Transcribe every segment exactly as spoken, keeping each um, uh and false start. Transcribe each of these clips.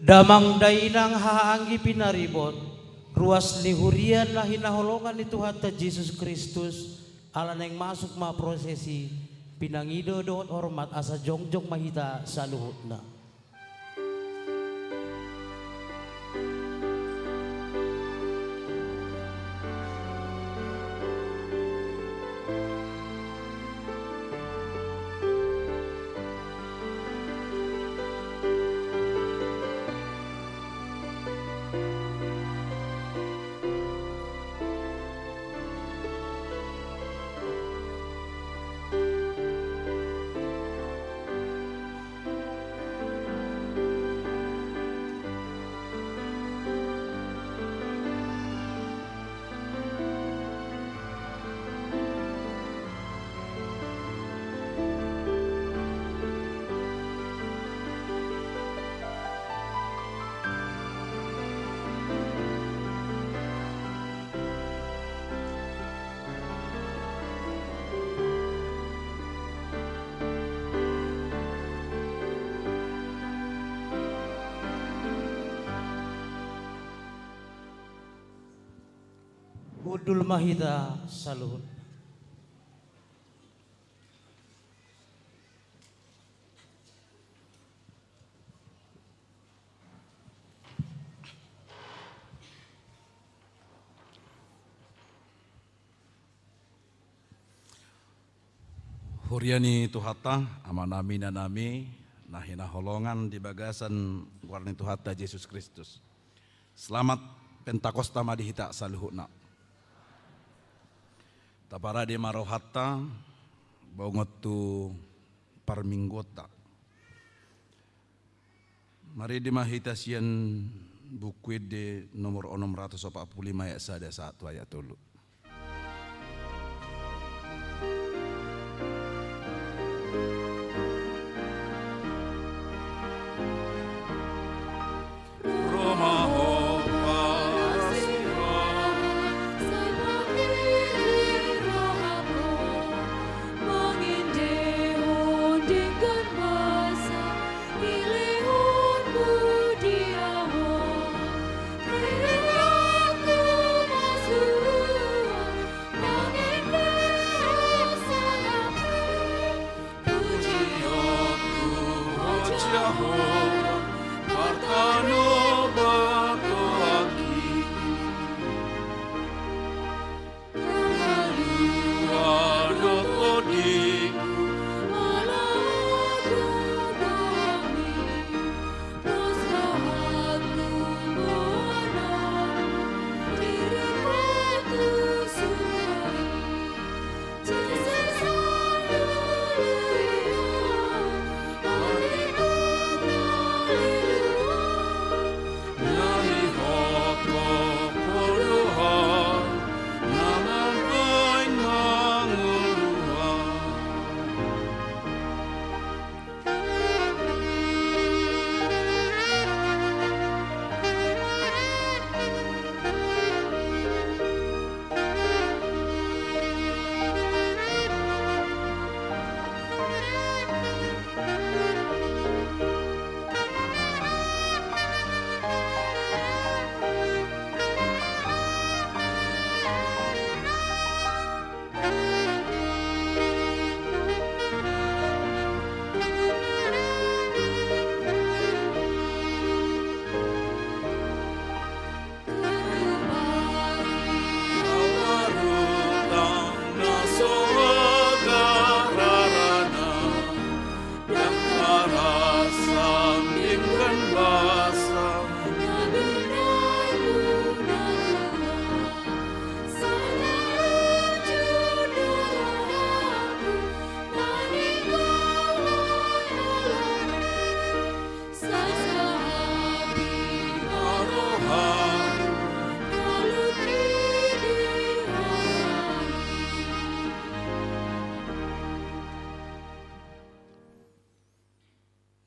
Damang dainang hahaanggi pinaribot, ruas ni huria na hinaholongan ni Tuhanta Jesus Kristus, ala naeng masuk ma prosesi, pinangido dohot hormat asa jongjong ma hita saluhutna. Hundul ma hita saluhut. Huria ni Tuhanta, amanami, inanami, na hinaholongan di bagasan goar ni Tuhanta Jesus Kristus. Selamat Pentakosta ma di hita saluhutna. Taparade ma rohanta, bongot tu parmingguonta. Marende ma hita sian Buku Ende nomor onom ratus opat pulu lima ayat sada sahat tu ayat tolu.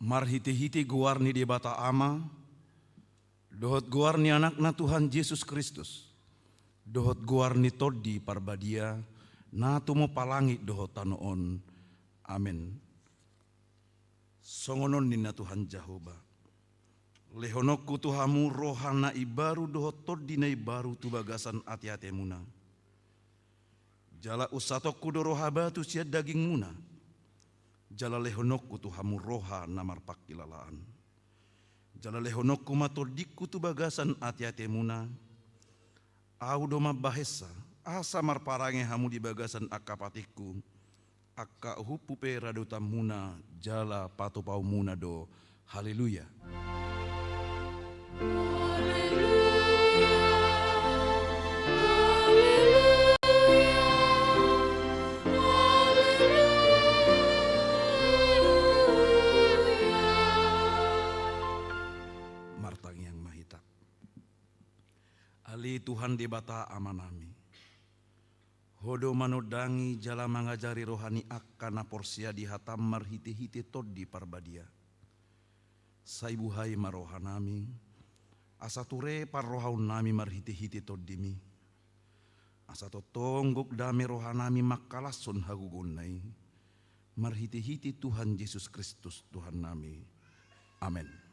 Marhitehite goar ni Debata Ama, dohot goar ni Anakna Tuhan Jesus Kristus, dohot goar ni Tondi Parbadia, na tumompa langit dohot tano on. Amen. Songon on ninna Tuhan Jahowa. Lehononku tu hamu roha na imbaru dohot tondi na imbaru tu bagasan ateatemuna. Jala unsatonku do roha batu sian dagingmuna. Jala lehononku tu hamu roha na marpangkilalaan. Jala lehononku ma tondingku tu bagasan ateatemuna. Ahu do mambahensa, asa marparange hamu di bagasan angka patikku, angka uhumhu pe radotanmuna jala patupaonmuna do. Haleluya. Martangiang ma hita. Ale Tuhan Debata Amanami, Ho do manondangi jala mangajari roha ni angka na porsea di hataM marhitehite Tondi Parbadia. Sai buhai ma rohanami, asa ture parrohaonnami marhitehite TondiMi. Asa tongtong gok dame rohanami mangkalashon hagogoonna i, marhitehite Tuhan Jesus Kristus Tuhannami. Amen.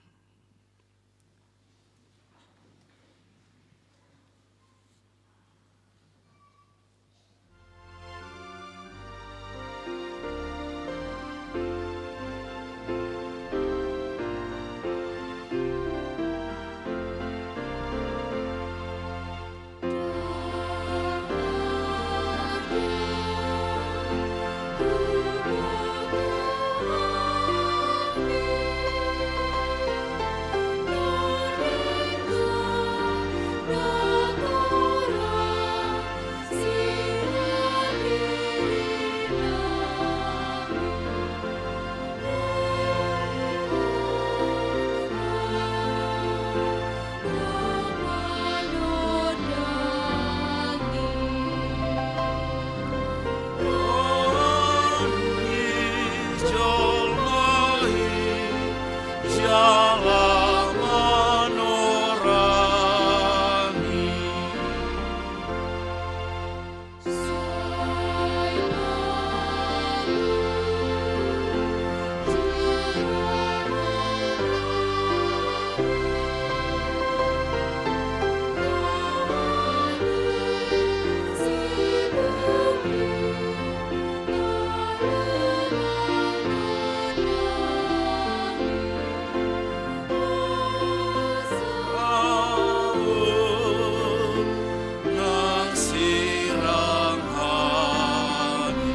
Nang sirang hami,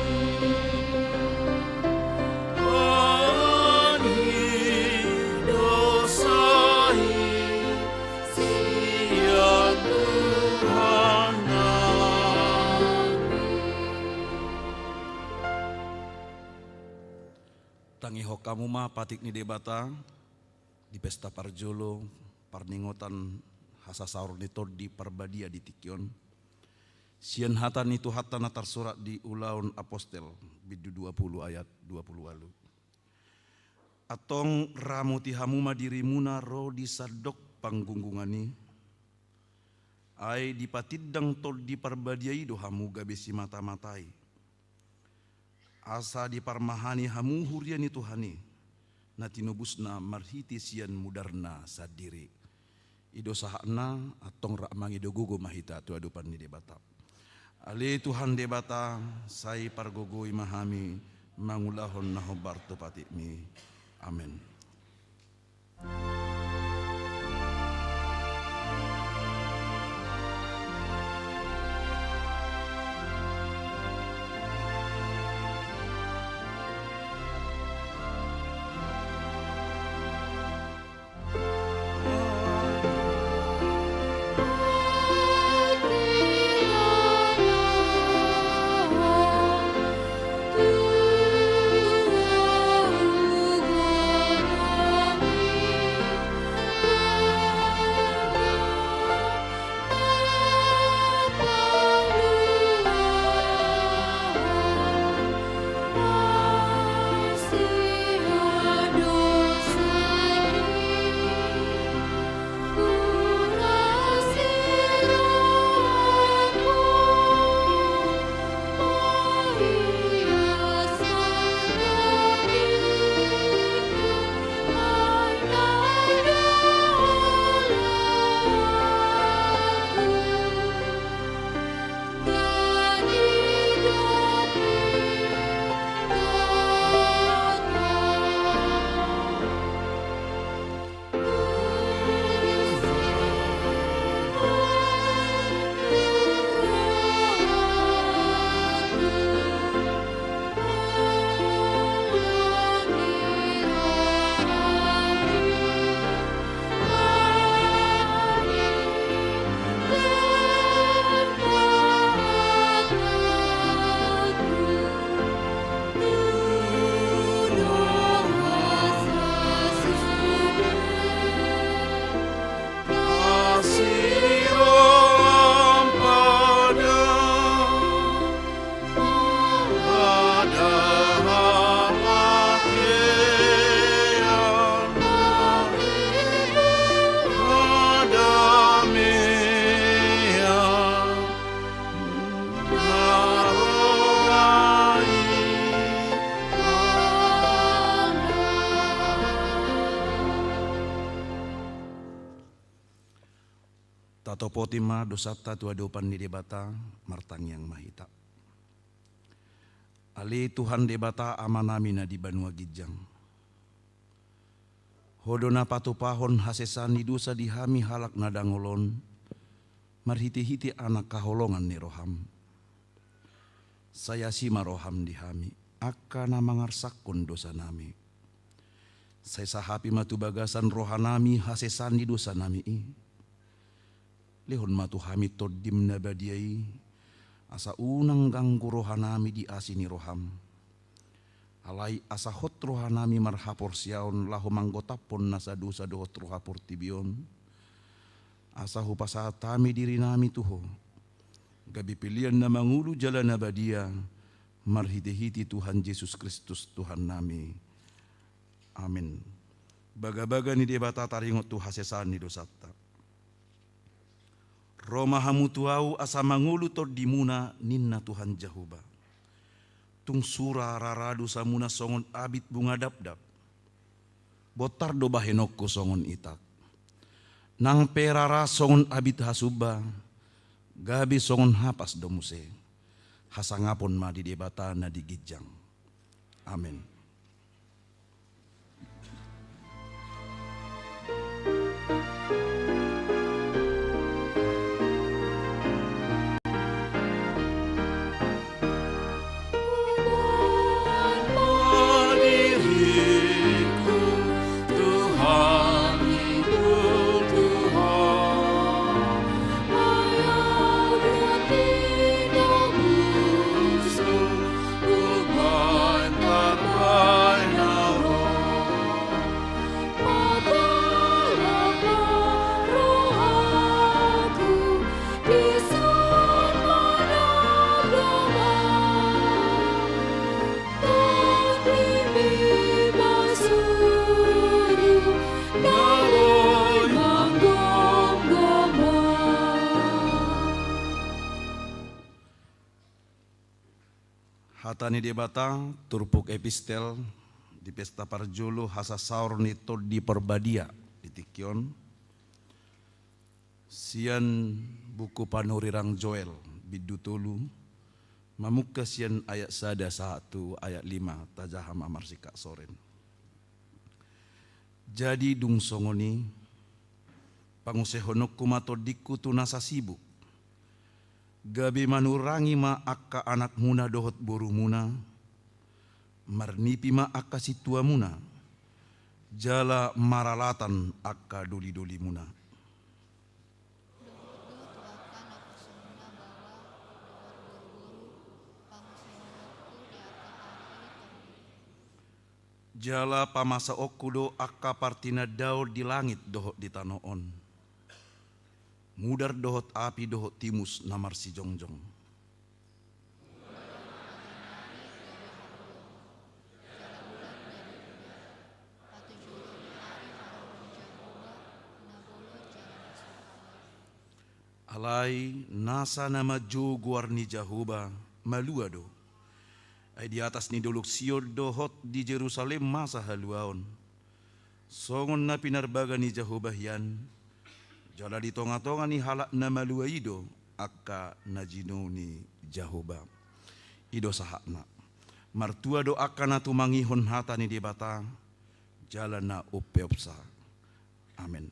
hami dosa i sian Tuhan nami. Tangihon hamu ma patik ni Debata di pesta parjolo parningotan hasasaor ni Tondi Parbadia di tingki on. Sian hata ni Tuhanta na tarsurat di Ulaon Apostel, bindu dua pulu ayat dua pulu ualu. Antong ramoti hamu ma dirimuna ro di sandok panggunggungan i. Ai dipatindang Tondi Parbadia i do hamu gabe simata-matai. Asa diparmahani hamu huria ni Tuhan i, na tinobusna marhite sian mudarna sandiri. I do sahatna, antong rap mangido gogo ma hita tu adopan ni Debata. Ale Tuhan Debata, sai pargogoi ma hami mangulahon na hombar tu patikMi. Amen. Tatopoti ma dosanta tu adopan ni Debata, martangiang ma hita. Ale Tuhan Debata Amanami na di banua ginjang. Ho do na patupahon hasesaan ni dosa di hami halak na dangol on, marhitehite Anak haholongan ni roham. Sai asi ma roham di hami, angka na mangarsakkon dosanami. Sai sahapi ma tu bagasan rohanami hasesaan ni dosanami i. Lehon ma tu hami Tondim na badia i, asa unang ganggu rohanami di asi ni roham. Alai asa hot rohanami marhaporseaon laho manggotaphon nasa dosa dohot roha portibi on. Asa hupasahat hami dirinami tu ho, gabe pelean na mangolu jala na badia, marhitehite Tuhan Jesus Kristus Tuhannami. Amen. Bagabaga ni Debata taringot tu hasesaan ni dosanta. Ro ma hamu tu ahu asa mangolu tondimuna, ninna Tuhan Jahowa. Tung sura rara dosamuna songon abit bunga dapdap. Bontar do bahenonku songon itak. Nang pe rara songon abit hasumba, gabe songon hapas do muse. Hasangapon ma di Debata na di ginjang. Amen. Hata ni Debata, turpuk epistel, di pesta parjolo hasasaor ni Tondi Parbadia di tingki on. Sian buku panurirang Joel, bindu tolu, mamungka sian ayat sada sahat tu ayat lima, tajaha ma marsingkat soren. Jadi dung songon i, pangusehononku ma tondingku tu nasa sibuk, gabe manurangi ma angka anakmuna dohot borumuna, marnipi ma angka sintuamuna, jala maralatan angka dolidolimuna. Dohot do tu angka naposobuna baoa dohot boruboru, pangusehononku di angka ari i tondingku. Jala pamasaonku do angka partinandaon di langit dohot di tano on, mudar dohot api dohot timus na marsijongjong. Alai nasa na manjou goar ni Jahowa, malua do. Ai di atas ni dolok Sion dohot di Jerusalem masa haluaon. Songon na pinarbaga ni Jahowa hian, jala di tongatonga ni halak na malua i do angka na jinou ni Jahowa. I do sahatna. Martua do angka na tumangihon hata ni Debata, jala na umpeopsa. Amen.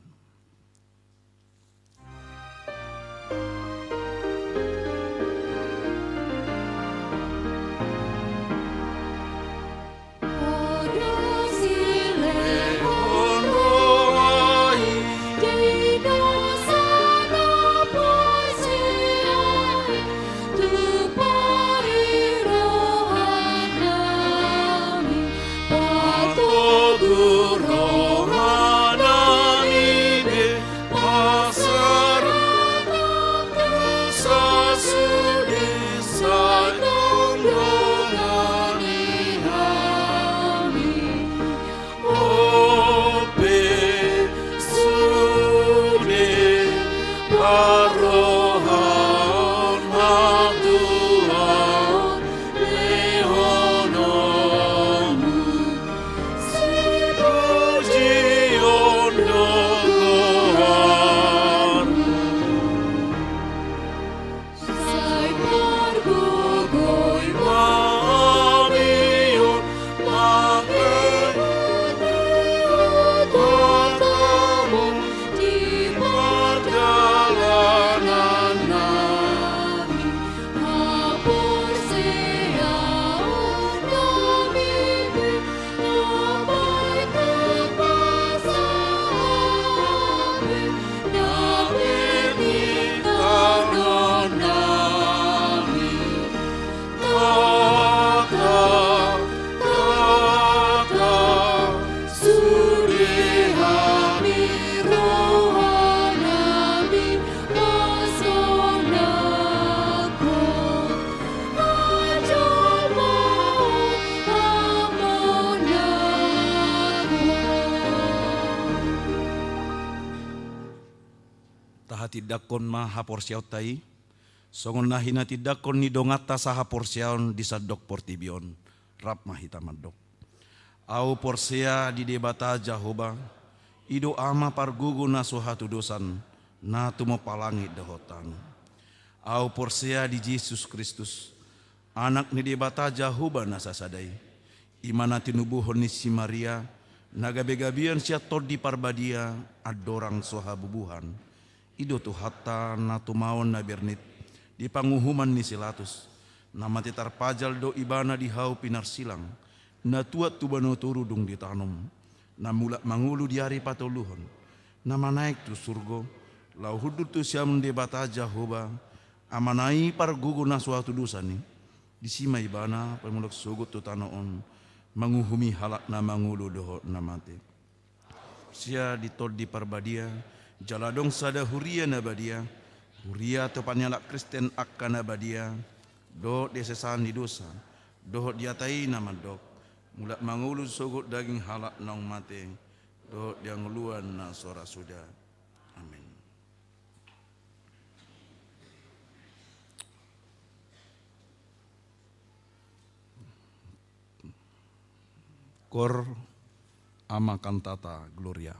Tahatindangkon ma haporseaonta i, songon na hinatindangkon ni donganta sahaporseaon di sandok portibi on. Rap ma hita mandok. Ahu porsea di Debata Jahowa, i do Ama pargogo na so hatudosan, na tumompa langit dohot tano. Ahu porsea di Jesus Kristus, Anak ni Debata Jahowa na sasada i, i ma na tinubuhon ni si Maria, na gabegabean sian Tondi Parbadia, andorang so habubuhan. I do Tuhanta na tumaon na bernit di panguhuman ni si Latus, na mate tarpajal do Ibana di hau pinarsilang, na tuat tu banua toru dung ditanom, na mulak mangolu di ari patoluhon, na manaek tu surgo, laho hundul tu siamun Debata Jahowa, Amana i pargogo na so hatudosan i, disi ma Ibana paimulak sogot tu tano on, manguhumi halak na mangolu dohot na mate. Porsea di Tondi Parbadia, jala adong sada huria na badia, huria atopan ni halak Kristen angka na badia, dohot di hasesaan ni dosa, dohot di hata i na mandok, mulak mangolu sogot daging halak naung mate, dohot di hangoluan na so ra suda. Amen. Cor ama cantata gloria.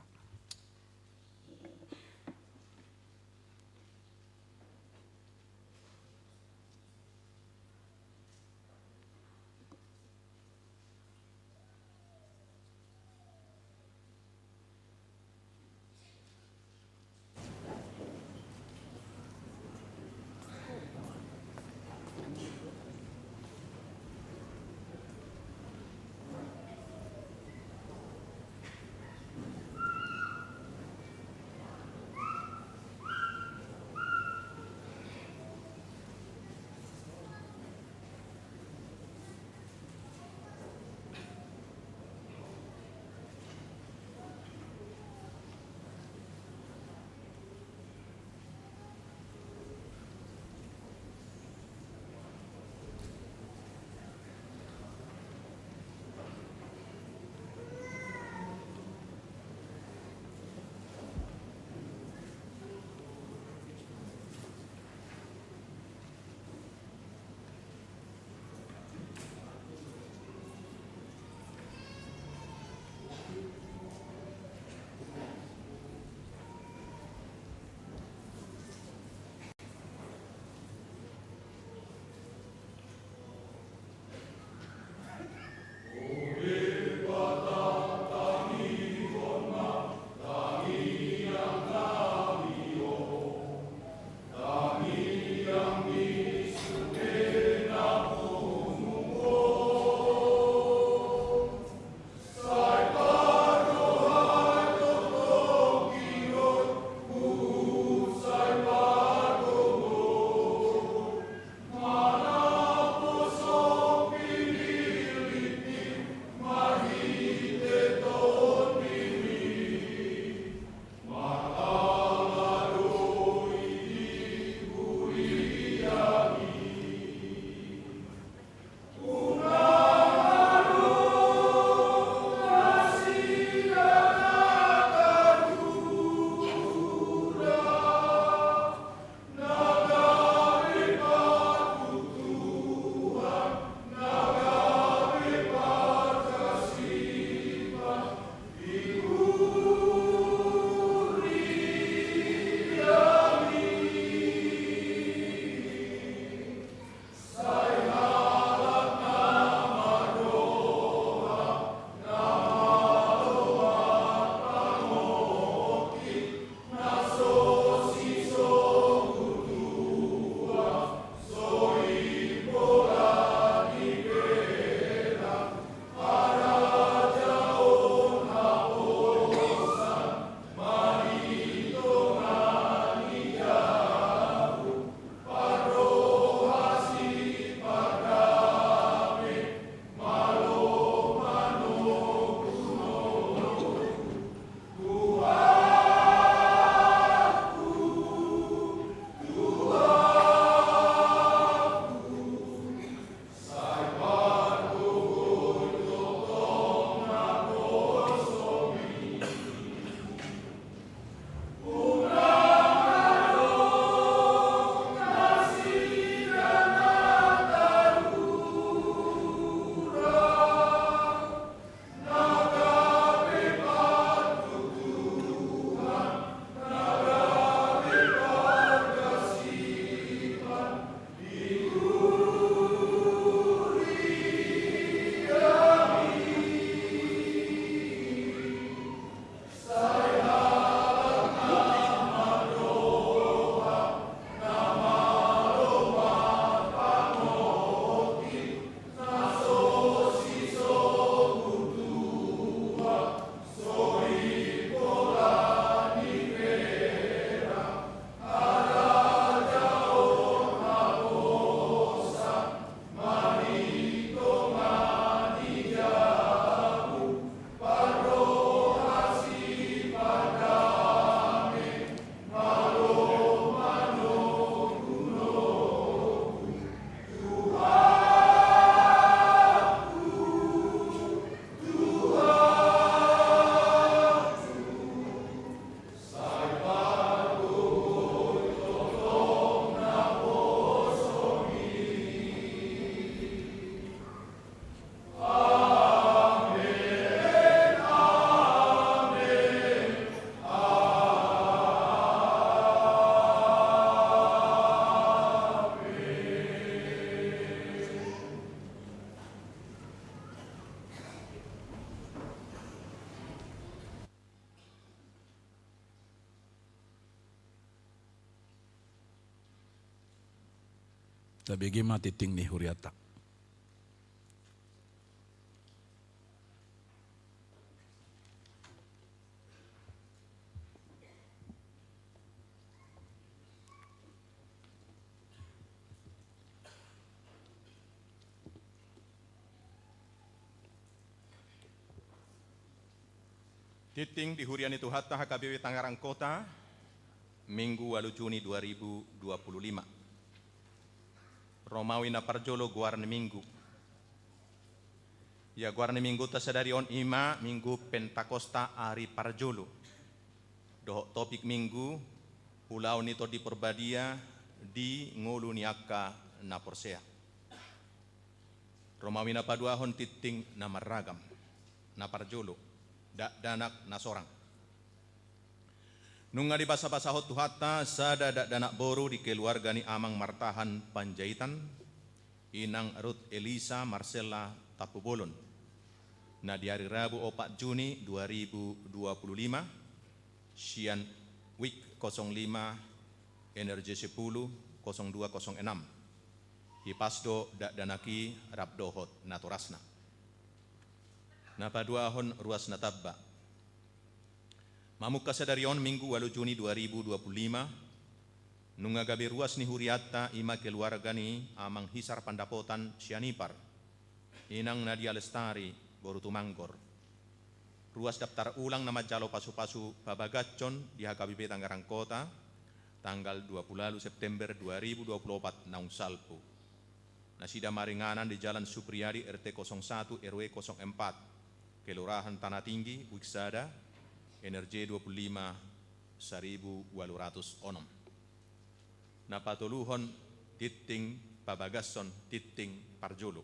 Tabege ma tinting ni huriata. Tinting di huria ni Tuhanta H K B P Tangerang Kota, Minggu ualu Juni dua ribu dua puluh lima. Romawi na parjolo, goar ni Minggu. Ia goar ni Minggunta sadari on i ma Minggu Pentakosta ari parjolo. Dohot topik Minggu, ulaon ni Tondi Porbadia di ngolu ni angka na porsea. Romawi na paduahon, tinting na marragam. Na parjolo, dakdanak na sorang. Nunga dibasabasahon Tuhanta sada dakdanak boru di keluarga ni Amang Martahan Panjaitan, Inang Ruth Elisa Marcella Tampubolon, na di ari Rabu opat Juni dua ribu dua puluh lima, sian WIK kosong lima, N R J sepuluh, kosong dua kosong enam. Hipas do dakdanak i rap dohot natorasna. Na paduahon, ruas na tamba. Mamungka sadari on Minggu ualu Juni dua ribu dua puluh lima, nunga gabe ruas ni hurianta i ma keluarga ni Amang Hisar Pandapotan Sianipar, Inang Nadia Lestari boru Tumanggor. Ruas daftar ulang na manjalo pasupasu pabagashon di H K B P Tangerang Kota, tanggal dua puluh ualu September dua ribu dua puluh opat naung salpu. Nasida maringanan di Jalan Supriyadi, R T kosong satu, R W kosong empat, Kelurahan Tanah Tinggi, WIK sada, N R J dua puluh lima, saribu ualu ratus onom. Na patoluhon, tinting pabagashon, tinting parjolo.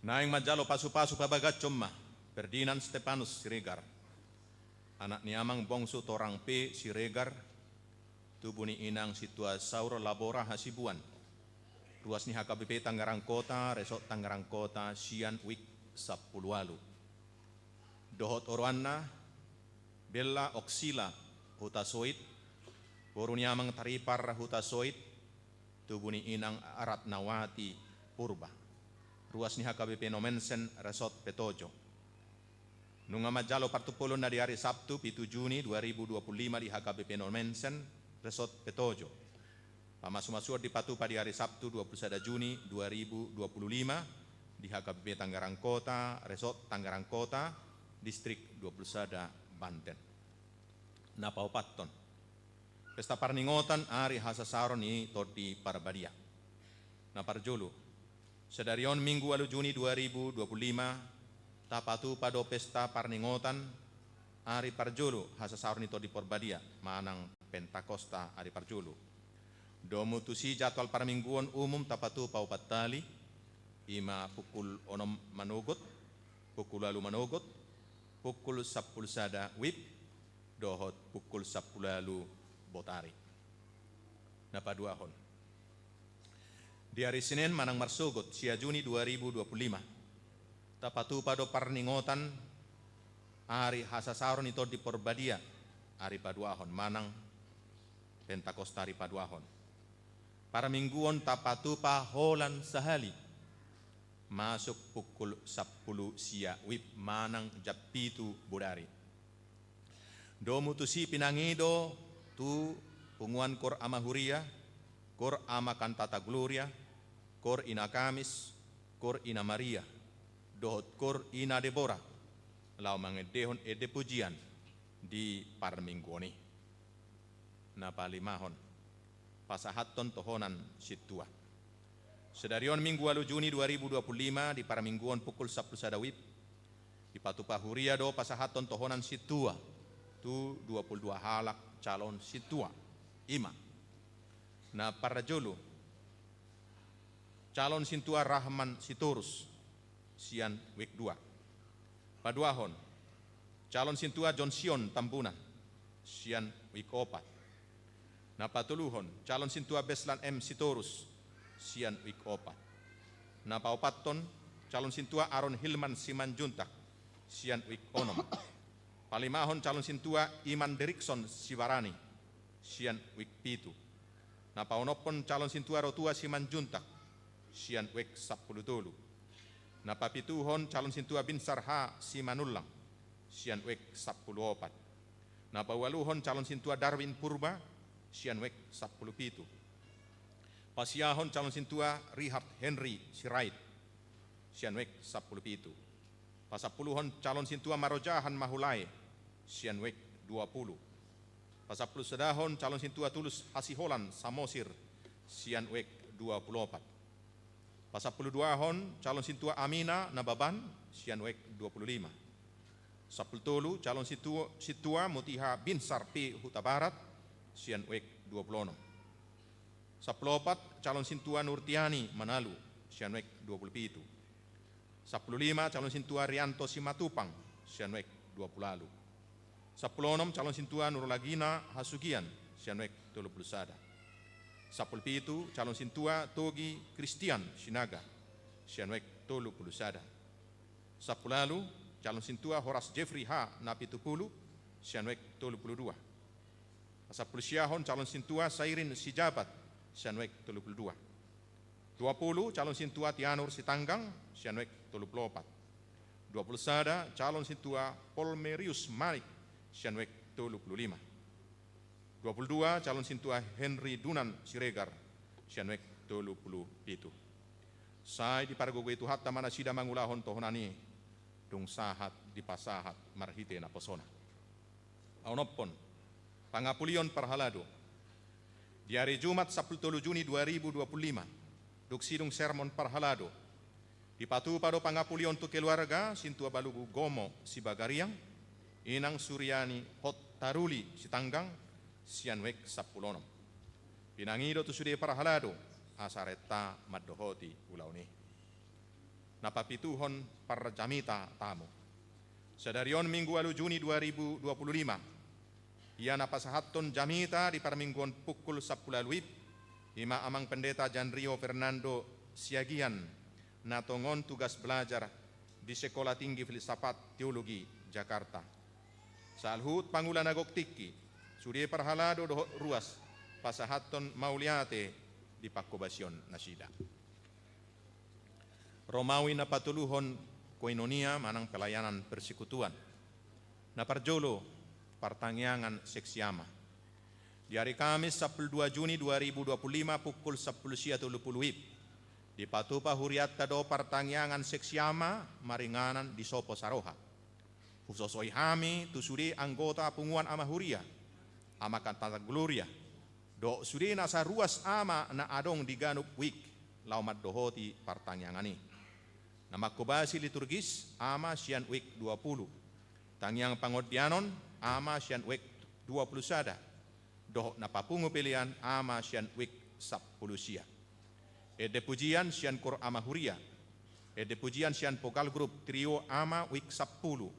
Naeng manjalo pasupasu pabagashon ma Ferdinand Stepanus Siregar, anak ni Amang Bongsu Torang P Siregar, tubu ni Inang Sintua Saur Labora Hasibuan, ruas ni H K B P Tangerang Kota, Resort Tangerang Kota, sian WIK sampulu ualu. Dohot oroanna, Bella Oksila Hutasoit, boru ni Amang Taripar Hutasoit, tubu ni Inang Ratnawati Purba, ruas ni H K B P Nommensen, Resort Petojo. Nunga manjalo partumpolonna di ari Sabtu pitu Juni dua ribu dua puluh lima di H K B P Nommensen, Resort Petojo. Pamasumasuon dipatupa di ari Sabtu dua puluh sada Juni dua ribu dua puluh lima di H K B P Tangerang Kota, Resort Tangerang Kota, Distrik dua puluh sada Banten. Na paopathon, pesta parningotan ari hasasaron ni Tondi Parbadia. Na parjolo, sadari on Minggu ualu Juni dua ribu dua puluh lima, tapatupa do pesta parningotan ari parjolo hasasaron ni Tondi Parbadia manang Pentakosta ari parjolo. Domu tusi jadwal parmingguon umum tapatupa opat hali, i ma pukul onom manogot, pukul ualu manogot, pukul sampulu sada WIB, dohot pukul sampulu ualu botari. Na paduahon, di ari Senen manang marsogot sia Juni dua ribu dua puluh lima, tapatupa do parningotan ari hasasaron ni Tondi Parbadia ari paduahon manang Pentakosta ari paduahon. Parmingguon tapatupa holan sahali, masuk pukul sampulu sia WIB manang jam pitu bodari. Domu tusi pinangido tu punguan Koor Ama Huria, Koor Ama Cantata Gloria, Koor Ina Kamis, Koor Ina Maria, dohot Koor Ina Debora, laho mangendehon ende pujian di parmingguon i. Na palimahon, pasahathon tohonan sintua. Sadari on Minggu ualu Juni dua ribu dua puluh lima di parmingguon pukul sampulu sada WIB, dipatupa huria do pasahathon tohonan sintua tu dua puluh dua halak calon sintua. I ma, na parjolo, calon sintua Rahman Sitorus, sian WIB dua. Paduahon, calon sintua Jonsion Tambunan, sian WIB opat. Na patoluhon, calon sintua Beslan M Sitorus, sian WIB opat. Na paopathon, calon sintua Aron Hilman Simanjuntak, sian WIB onom. Palimahon, calon sintua Iman Derikson Sibarani, sian WIB pitu. Na paonomhon calon sintua Rotua Simanjuntak, sian wijk sampulu tolu. Na papituhon calon sintua Binsar H Simanullang, sian wijk sampulu opat. Na paualuhon calon sintua Darwin Purba, sian wijk sampulu pitu. Pasiahon calon sintua Richard Henry Sirait, sian wijk sampulu pitu. Pasampuluhon calon sintua Marojahan Mahulae, sian wijk dua pulu. Pasampulusadahon calon sintua Tulus Hasiholan Samosir, sian wijk dua pulu opat. Pasampuluduahon calon sintua Amina Nababan, sian wijk dua pulu lima. Sampulutolu calon sintua, sintua Mutiha Binsar P Hutabarat, sian wijk dua pulu onom. Sampulu opat calon sintua Nurtiani Manalu, sian wijk dua pulu pitu. Sampulu lima calon sintua Rianto Simatupang, sian wijk dua pulu ualu. Sampulu onom calon sintua Nurlagina Hasugian, sian wijk tolu pulu sada. Sampulu pitu calon sintua Togi Kristian Sinaga, sian wijk tolu pulu sada. Sampulu ualu calon sintua Horas Jeffrey H Napitupulu, sian wijk tolu pulu dua. Sampulu siahon calon sintua Sairin Sijabat, sian wijk tolu pulu dua. Dua pulu calon sintua Tianur Sitanggang, sian wijk tolu pulu opat. Dua pulu sada calon sintua Polmerius Manik, sian wijk tolu pulu lima. Dua pulu dua calon sintua Henry Dunan Siregar, sian wijk tolu pulu pitu. Sai dipargogoi Tuhanta ma nasida mangulahon tohonan i, dung sahat dipasahat marhite naposona. Paonomhon, pangapulion parhalado. Di ari Jumat sampulu tolu Juni dua ribu dua pulu lima, dung sidung sermon parhalado, dipatupa do pangapulion tu keluarga sintua Balugu Gomo Sibagariang, inang Suriani Hottaruli Sitanggang, sian wijk sampulu onom. Pinangido tu sude parhalado, asa renta mandohoti ulaon i. Na papituhon parjamita tamu. Sadari on Minggu ualu Juni dua ribu dua pulu lima, ia na pasahathon jamita di parmingguon pukul sampulu ualu WIB, ima Amang Pendeta Janrio Fernando Siagian, na tongon tugas belajar di Sekolah Tinggi Filsafat Teologi Jakarta. Saluhut pangula na gok tingki, sude parhalado dohot ruas, pasahathon mauliate di panghobasion nasida. Romawi na patoluhon, koinonia manang pelayanan persekutuan. Na parjolo, partangiangan seksi ama. Di ari Kamis sampulu dua Juni dua ribu dua pulu lima pukul sampulu sia tolu pulu WIB, dipatupa hurianta do partangiangan seksi ama maringanan di sopo saroha. Husosoi hami tu sude anggota punguan ama huria, ama Cantata Gloria, dohot sude nasa ruas ama na adong di ganup wijk laho mandohoti partangiangan i. Na manghobasi liturgis, ama sian wijk dua pulu. Tangiang pangondianon, ama sian wijk dua pulu sada. Dohot na papungu pelean, ama sian wijk sampulu sia. Ende pujian sian kor ama huria. Ende pujian sian vokal grup trio ama wijk sampulu.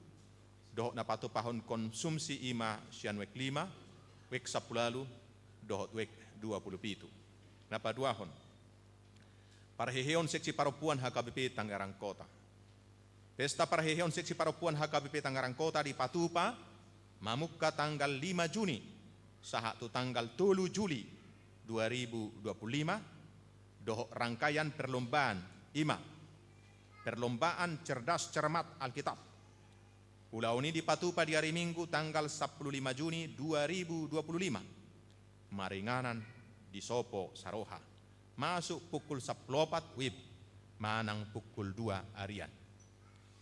Dohot na patupahon konsumsi, ima sian wijk lima, wijk sampulu ualu, dohot wijk dua pulu pitu. Na paduahon, parheheon seksi parompuan H K B P Tangerang Kota. Pesta parheheon seksi parompuan H K B P Tangerang Kota dipatupa mamungka tanggal lima Juni sahat tu tanggal tolu Juli dua ribu dua pulu lima, dohot rangkaian perlombaan, ima perlombaan cerdas cermat Alkitab. Ulaon i dipatupa di ari Minggu tanggal sampulu lima Juni dua ribu dua pulu lima, maringanan di sopo saroha, masuk pukul sampulu opat WIB manang pukul dua arian.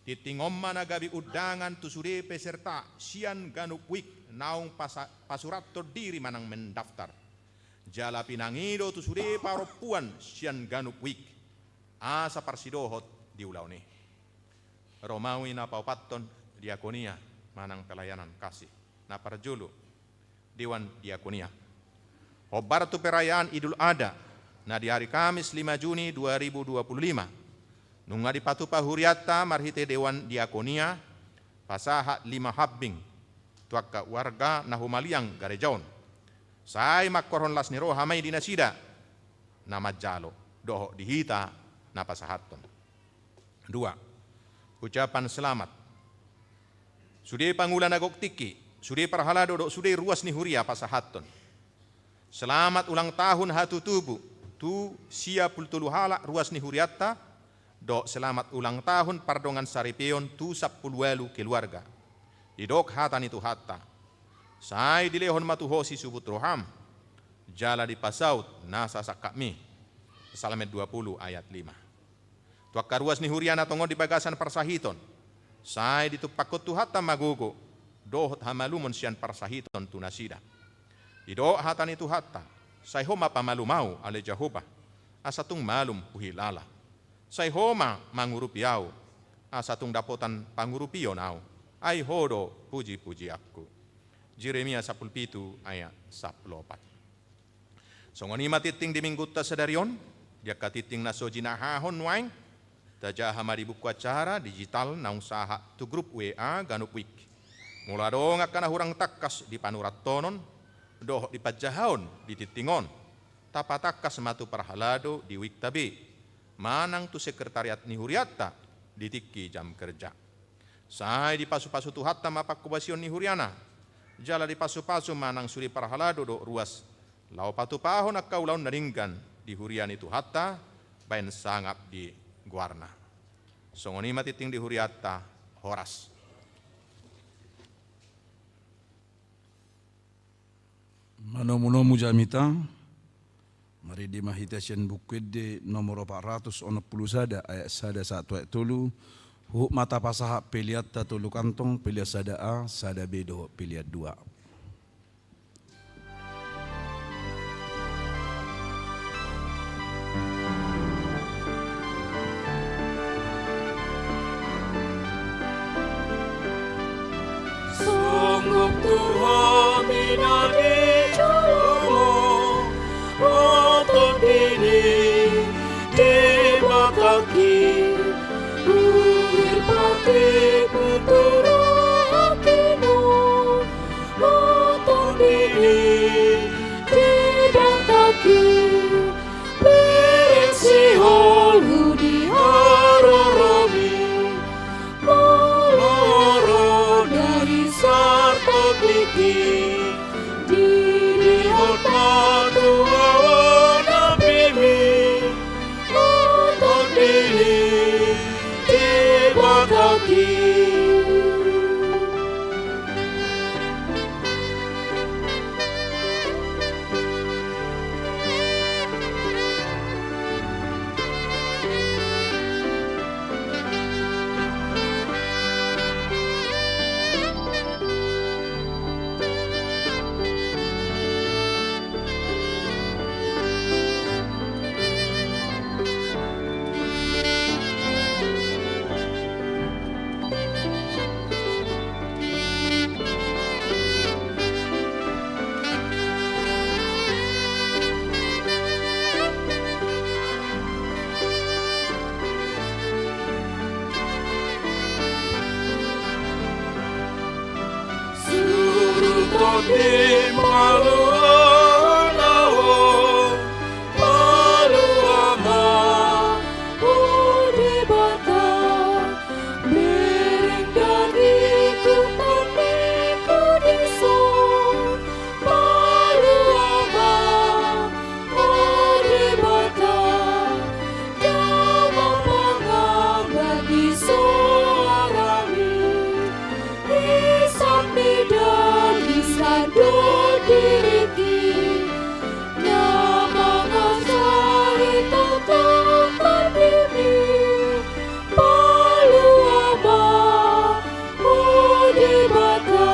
Tingting on ma na gabe undangan tu sude peserta sian ganup wijk naung pasa-, pasurathon diri manang mendaftar. Jala pinangido tu sude parompuan sian ganup wijk asa parsidohot di ulaon i. Romawi na paopathon, diakonia manang pelayanan kasih. Na parjolo, Dewan Diakonia. Hombar tu perayaan Idul Adha na di ari Kamis lima Juni dua ribu dua pulu lima, nunga dipatupa hurianta marhite Dewan Diakonia pasahat lima hambing tu angka warga na humaliang gareja on. Sai manghorhon las ni roha ma i di nasida na manjalo dohot di hita na pasahathon. Dua, ucapan selamat. Sude pangula na gok tingki, sude parhalado dohot sude ruas ni huria pasahathon. Selamat ulang tahun hatutubu tu sia pulu tolu halak ruas ni hurianta, dohot selamat ulang tahun pardongan saripeon tu sampulu ualu keluarga. Didok hata ni Tuhanta: Sai dilehon ma tu ho sisubut roham, jala dipasaut nasa sangkapmi. Psalmen dua pulu ayat lima. Tu angka ruas ni huria na tongon di bagasan parsahiton, sai ditumpakkon Tuhanta ma gogo dohot hamalumon sian parsahiton tu nasida. Didok hata ni Tuhanta: Sai ho ma pamalum ahu, ale Jahowa, asa tung malum huhilala. Sai ho ma mangurupi ahu, asa tung dapotan pangurupion ahu, ai ho do pujipujianku. Jeremia sampulu pitu ayat sampulu opat. Songon i ma tinting di Minggunta sadari on, di angka tinting na so jinahahon nuaeng, tajaha ma di buku acara digital naung sahat tu grup W A ganup wijk. Molo adong angka na hurang tangkas di panurathonon dohot di panjahaon di tinting on, tapatangkas ma tu parhalado di wijk ta be manang tu sekretariat ni hurianta di tingki jam kerja. Sai dipasupasu Tuhanta ma panghobasion ni huriana, jala dipasupasu ma nang sude parhalado dohot ruas, laho patupahon angka ulaon na denggan di huria ni Tuhanta baen sangap di goarna. Songon i ma tinting di hurianta. Horas. Manomunomu jamita. Marende ma hita sian Buku Ende nomor opat ratus onom pulu sada, ayat sada sahat tu ayat tolu. Huhut ma tapasahat peleanta tolu kantong, pelean sada A, sada B dohot pelean dua. Songgop tu hami na di jolomu, o Tondi ni Debatangki, uhir pake putu rohangkimu, o Tondi ni Debatangki, bereng sihol di haroromi, molo ro dari sartondingki, dilehon ma tu ahu napimi, o Tondi ni Debatangki. Suruton di malua na ho, malua ma, o Debata, bereng dagingku tondingku dison, malua ma, o Debata, damang pangambar di soarami, isap ni daging sandok diringki, na mangansari tongtong tondimi, palua ma, o Debata.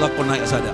Lakkon nai sada.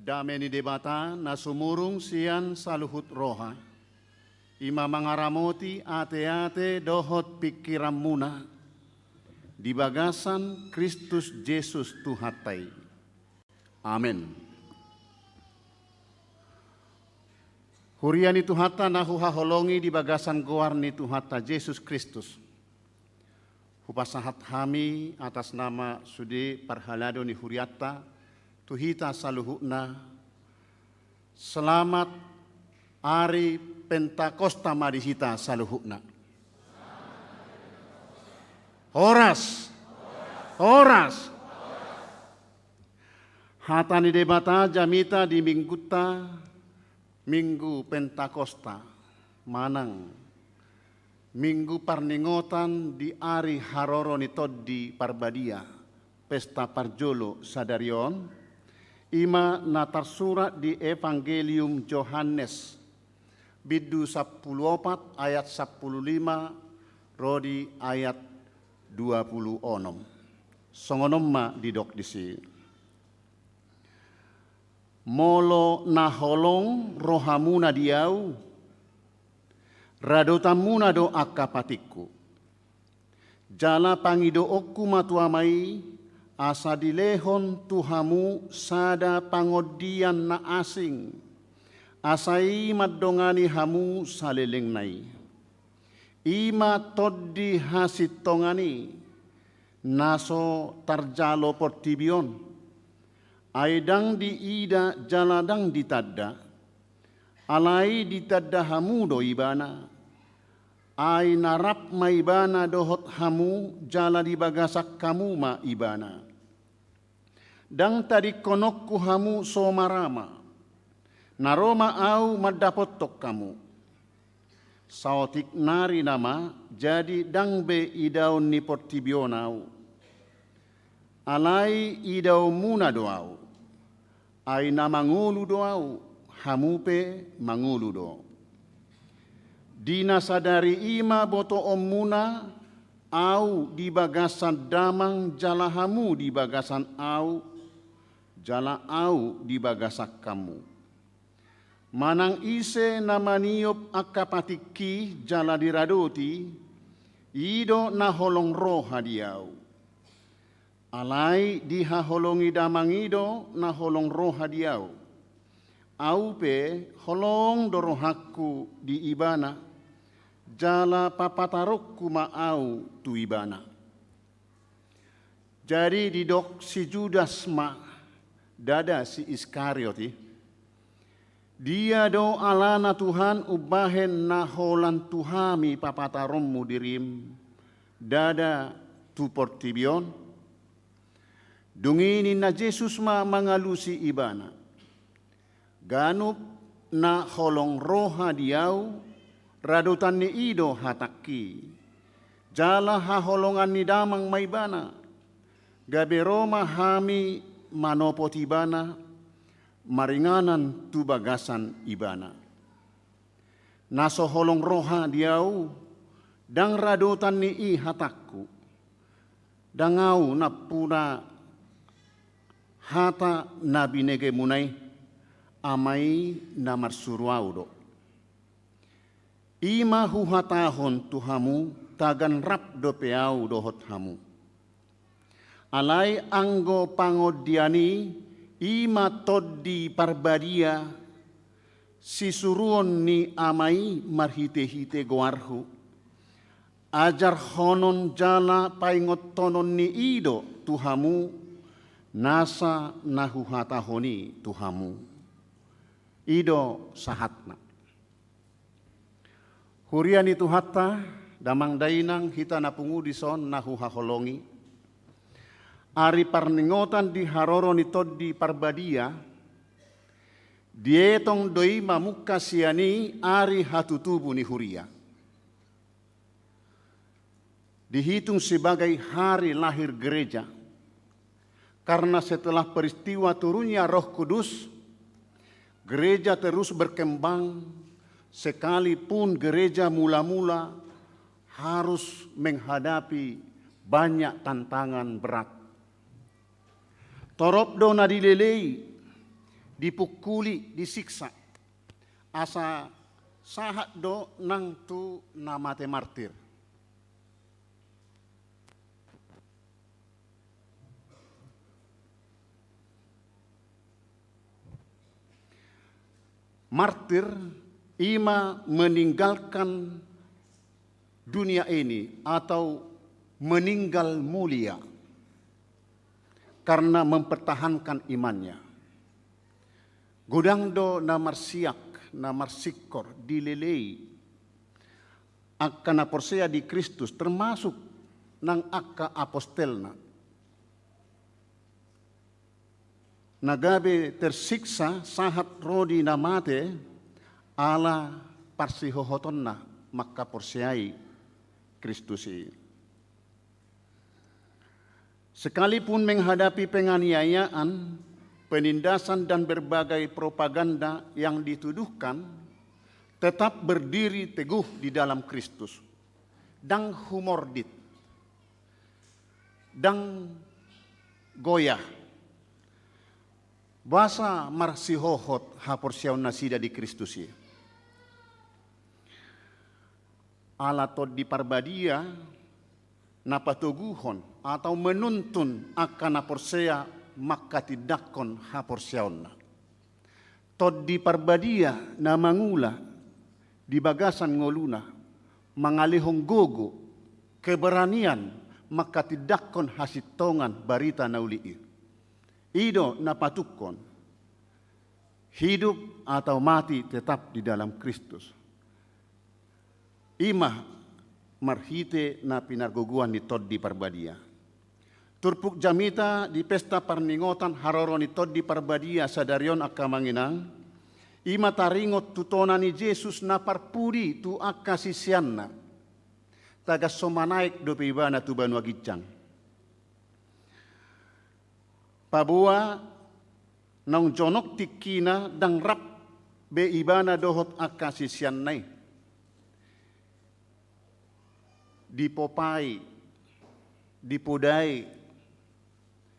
Dame ni Debata na sumurung sian saluhut roha, i ma mangaramoti ateate dohot pingkiranmuna di bagasan Kristus Jesus Tuhanta i. Amen. Huria ni Tuhanta na huhaholongi di bagasan goar ni Tuhanta Jesus Kristus. Hupasahat hami atas nama sude parhalado ni hurianta tu hita saluhutna. Selamat ari Pentakosta ma di hita saluhutna. Horas. Horas. Hata ni Debata jamita di minggunta, Minggu Pentakosta, manang Minggu parningotan di ari haroro ni Tondi Parbadia, pesta parjolo sadari on, i ma na tarsurat di Evangelium Johannes, bindu sampulu opat ayat sampulu lima ro di ayat dua pulu onom. Songon on ma didok disi. Molo na holong rohamuna di Ahu, radotanmuna do angka patikku. Jala pangidoonku ma tu Ama i, asa dilehon tu hamu sada Pangondian na asing, asa i mandongani hamu salelengna i. I ma Tondi hasintongan i, na so tarjalo portibi on. Ai ndang diida jala ndang ditanda, alai ditanda hamu do Ibana. Ai na rap ma Ibana dohot hamu jala di bagasan hamu ma Ibana. Ndang tadingkononku hamu so marama, na ro ma Ahu mandapothon hamu. Saotik nari nama, jadi ndang be idaon ni portibi on Ahu. Alai idaonmuna do Ahu. Ai na mangolu do Ahu, hamu pe mangolu do. Di na sadari i ma botoonmuna Ahu di bagasan Damang jala hamu di bagasan Ahu, jala Ahu di bagasan hamu. Manang ise na maniop angka patikki jala diradoti, i do na holong roha di Ahu. Alai dihaholongi Damang i do na holong roha di Ahu. Ahu pe holong do rohangku di Ibana, jala papataronku ma Ahu tu Ibana. Jadi didok si Judas ma, ndada si Iskariot i. Dia do alana Tuhan umbahen na holan tu hami papataronmu dirim, ndada tu portibi on? Dung i ninna Jesus ma mangalusi ibana. Ganup na holong roha di Ahu, radotan ni i do hatangki. Jala haholongan ni Damang ma Ibana. Gabe ro ma hami manopot Ibana, maringanan tu bagasan Ibana. Na so holong roha di Ahu, ndang radotan ni i hatangku. Ndang Ahu nampuna hata na binegemuna i, Ama i na marsuru Ahu do. I ma huhatahon tu hamu, tagan rap dope Ahu dohot hamu. Alai anggo Pangondian i, i ma Tondi Parbadia, Sisuruon ni Ama i marhite-hite goarhu, ajarhonon jala paingothononni i do tu hamu nasa na huhatahon i tu hamu. I do sahatna. Huria ni Tuhanta, damang dainang, hita na pungu dison na huhaholongi. Ari parningotan di haroro ni Tondi Parbadia, dietong do i mamungka sian i ari hatutubu ni huria. Dihitung sebagai hari lahir gereja. Karena setelah peristiwa turunnya Roh Kudus, gereja terus berkembang, sekalipun gereja mula-mula harus menghadapi banyak tantangan berat. Torop do na dilelei, dipungkuli, disiksa. Asa sahat do nang tu na mate martir. Martir i ma meninggalkan dunia ini atau meninggal mulia karena mempertahankan imannya. Godang do na marsiak, na marsingkor, dilelei angka na porsea di Kristus, termasuk nang angka apostelna. Na gabe tersiksa sahat ro di na mate ala parsihohotonna mangkaporseai Kristus i. Sekalipun menghadapi penganiayaan, penindasan, dan berbagai propaganda yang dituduhkan, tetap berdiri teguh di dalam Kristus. Ndang humordit, ndang goyah. Boasa marsihohot haporseaon nasida di Kristus i? Ala Tondi Parbadia na patoguhon atau menuntun angka na porsea mangkatindangkon haporseaonna. Tondi Parbadia na mangula di bagasan ngoluna, mangalehon gogo, keberanian, mangkatindangkon hasintongan barita na uli i. I do na patungkon, hidup atau mati tetap di dalam Kristus. I ma marhite na pinargogoan ni Tondi Parbadia. Turpuk jamita di pesta parningotan haroro ni Tondi Parbadia sadari on angka amang inang, i ma taringot tu tona ni Jesus na parpudi tu angka siseanna. Tagan so manaek dope ibana tu banua ginjang. Paboa naung jonok tingkina ndang rap be ibana dohot angka siseanna i. Dipopai, dipodai,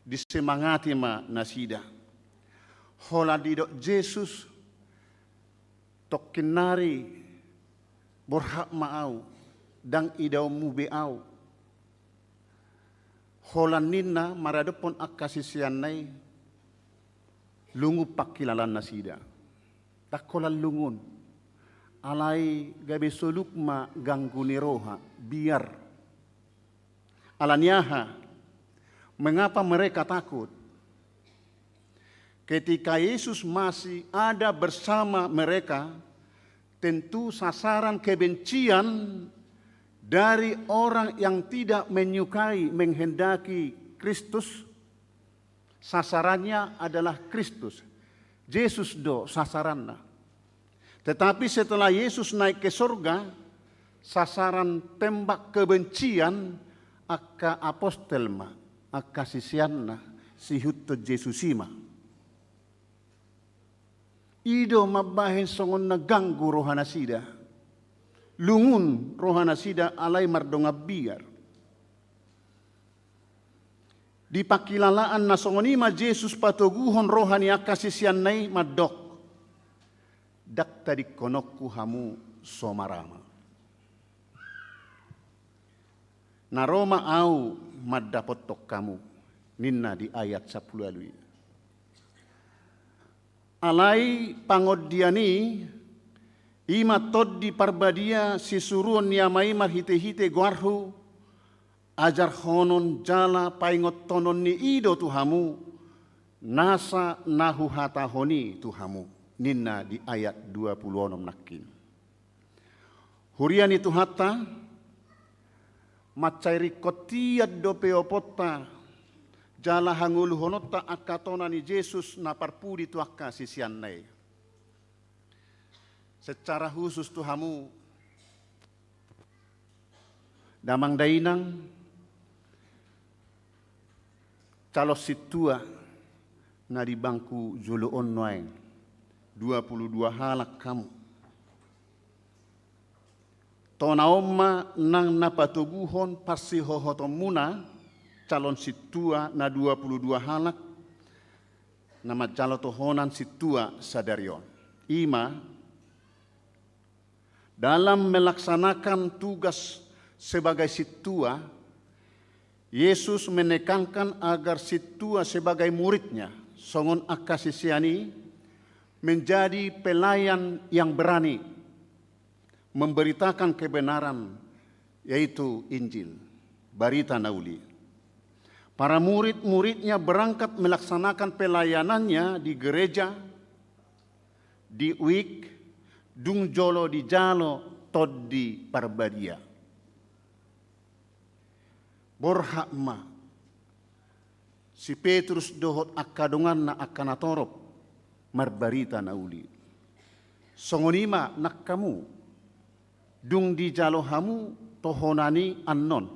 disemangati ma nasida. Holan didok Jesus, tongkin nari borhat ma ahu, ndang idaonmu be ahu. Holan ninna maradophon angka siseanna i, lungun pangkilalaan nasida. Ndang holan lungun. Alai gabe soluk ma ganggu ni roha, biar. Ala ni aha? Mengapa mereka takut? Ketika Yesus masih ada bersama mereka, tentu sasaran kebencian dari orang yang tidak menyukai, menghendaki Kristus, sasarannya adalah Kristus. Jesus do sasaranna. Tetapi setelah Yesus naik ke sorga, sasaran tembak kebencian angka apostel ma, angka siseanna, sihuthon Jesus i ma. I do mambahen songon na ganggu rohanasida. Lungun rohanasida alai mardongan biar. Di pangkilalaan na songon i ma Jesus patoguhon roha ni angka siseanna i mandok, ndang tadingkononku hamu so marama. Na ro ma ahu mandapothon hamu, ninna di ayat sampulu ualu i. Alai pangondian i I ma Tondi Parbadia sisuruon ni Ama i marhitehite goarhu, ajarhonon jala paingothononni i do tu hamu nasa na huhatahon i tu hamu, ninna di ayat dua pulu onom nangkin. Huria ni Tuhanta, mansai ringkot hian dope oponta jala hangoluhononta angka tona ni Jesus na parpudi tu angka siseanna i. Secara khusus tu hamu damang dainang, calon sintua na di bangku jolo on nuaeng, dua pulu dua halak hamu. Tona on ma nang na patoguhon parsihohotonmuna calon sintua na dua pulu dua halak na manjalo tohonan sintua sadari on. I ma, dalam melaksanakan tugas sebagai sintua, Yesus menekankan agar sintua sebagai murid-Nya, songon angka sisean i, menjadi pelayan yang berani memberitakan kebenaran, yaitu Injil, Barita na Uli. Para murid-murid-Nya berangkat melaksanakan pelayanannya di gereja, di wijk, dung jolo dijalo Tondi Parbadia. Borhat ma si Petrus dohot angka donganna angka natorop marbarita na uli. Songon i ma nang hamu, dung dijalo hamu tohonan i annon,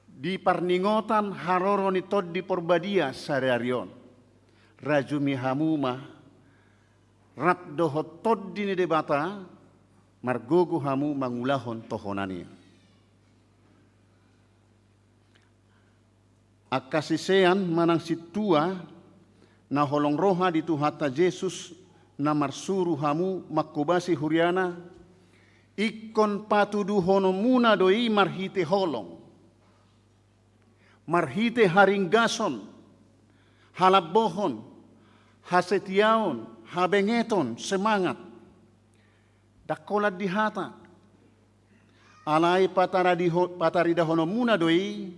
di parningotan haroro ni Tondi Parbadia sadari on, rajumi hamu ma rap dohot Tondi ni Debata, margogo hamu mangulahon tohonan i. Angka sisean manang sintua na holong roha di Tuhanta Jesus, na marsuru hamu manghobasi huriana, ingkon patuduhononmuna do i marhite holong, marhite haringgason, halambohon, hasetiaon, habengeton, semangat. Ndang holan di hata. Alai pataradiho-, pataridahononmuna do i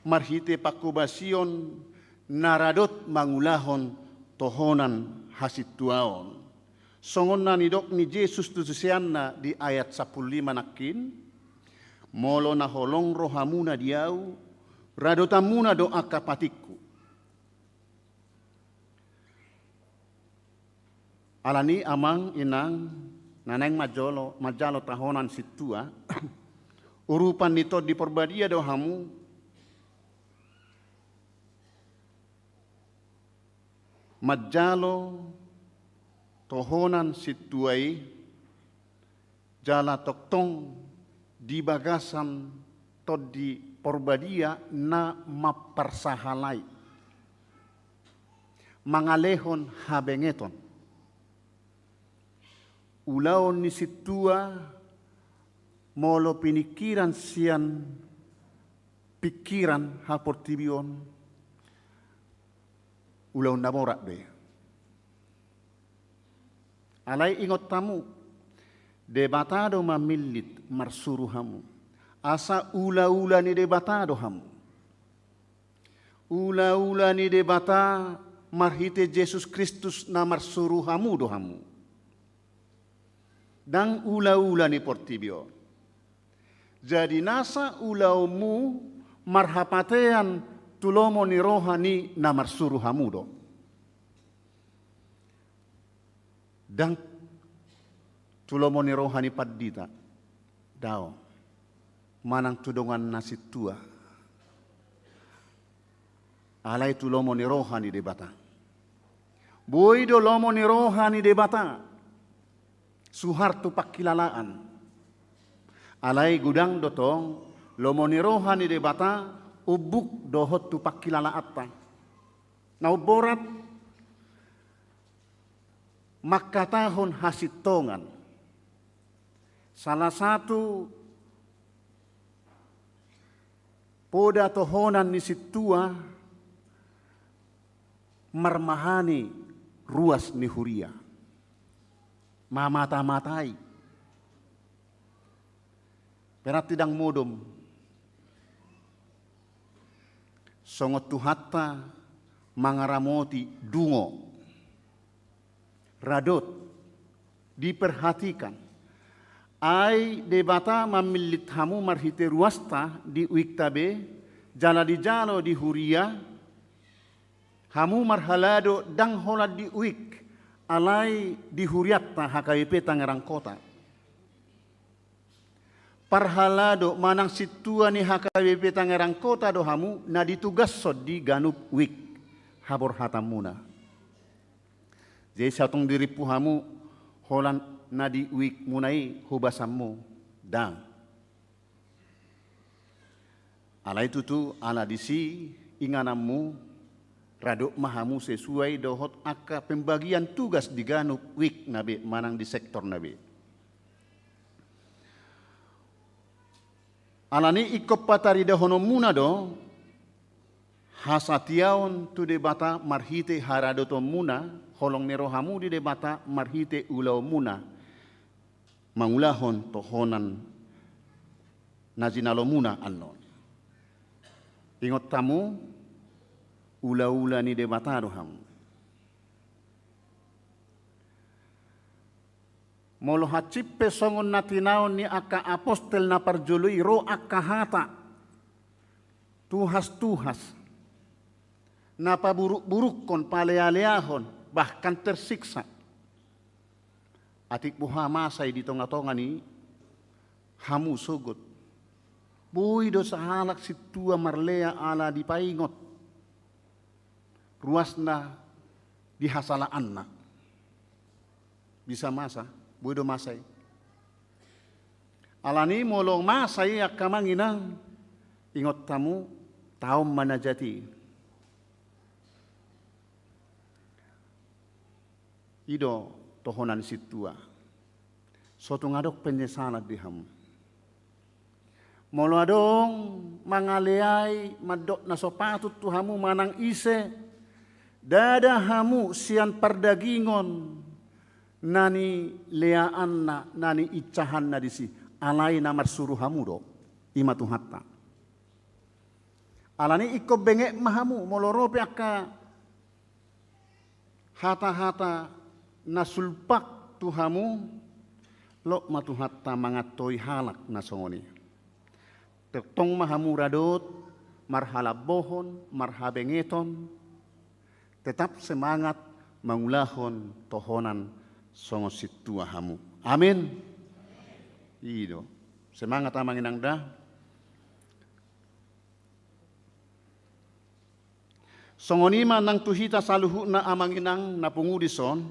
marhite panghobasion na radot mangulahon tohonan hasintuaon. Songon na nidok ni Jesus tu siseanna di ayat sampulu lima nangkin, molo na holong rohamuna di Ahu, radotanmuna do angka patikku. Alani i amang inang, na naeng manjolo, manjalo tohonan sintua, urupan ni Tondi Parbadia do hamu, manjalo tohonan sintua i, jala tongtong di bagasan Tondi Parbadia na mamparsahalai, mangalehon habengeton. Ulaon ni sintua molo piningkiran sian pingkiran haportibion, ulaon na borat do i. Alai ingot hamu, Debata do mamillit marsuru hamu. Asa ulaula ni Debata do hamu. Ulaula ni Debata marhite Jesus Kristus na marsuru hamu do hamu. Ndang ulaula ni portibi on. Jadi nasa ulaonmu marhapatean tu lomo ni roha ni na marsuru hamu do. Ndang tu lomo ni roha ni pandita. Daong. Manang tu dongan na sintua. Alai tu lomo ni roha ni Debata. Boi do lomo ni roha ni Debata suhar tu pangkilalaan. Alai godang do tong lomo ni roha ni Debata umbuk dohot tu pangkilalaanta. Na umborat mangkatahon hasintongan. Salah satu poda tohonan ni sintua marmahani ruas ni huria. mamata-matai. Berarti ndang modom. Songon Tuhanta mangaramoti dungo. Radot, diperhatikan. Ai Debata mamillit hamu marhite ruasta di uikta be, jala dijalo di huria, hamu marhalado ndang holan di uik, alai di hurianta H K B P Tangerang Kota. Parhalado manang sintua ni H K B P Tangerang Kota do hamu na ditugashon di ganup uik haborhatanmuna. Jadi sai tong dirimpu hamu holan na di uikmuna i hubasanmu, ndang. Alai tutu ala disi ingananmu, radot ma hamu sesuai dohot angka pembagian tugas di ganup uikna be manang di sektorna be. Alani ingkon pataridahononmuna do hasatiaon tu Debata marhite haradotonmuna, holong ni rohamu di Debata marhite ulaonmuna mangulahon tohonan na jinalomuna annon. Ingot hamu, ulaula ni Debata do hamu. Molo hansit pe songon na tinaon ni angka apostel na parjolo i ro angka hata tuhastuhas, na paburukburukhon, palealeahon, bahkan tersiksa. Atik boha masa i di tongatonga ni hamu sogot. Boi do sahalak sintua marlea ala dipaingot ruasna di hasalaanna. Bisa masa, boi do masa i. Alani molo masa i angka amang inang, ingot hamu, taon ma na jat i. I do tohonan sintua. So tung adong penyesalan di hamu. Molo adong mangaleai mandok na so patut tu hamu manang ise, ndada hamu sian pardagingon na nileaanna, na niinsahanna disi, alai na marsuru hamu do, i ma Tuhanta. Alani ingkon benget ma hamu, molo ro pe angka hatahata na sulpak tu hamu, lot ma Tuhanta mangantoi halak na songon i. Tongtong ma hamu radot, marhalambohon, marhabengeton, tetap semangat mangulahon tohonan songon sintua hamu. Amin. I do. Semangat amang inang da. Songon i ma nang tu hita saluhutna amang inang na pungu dison,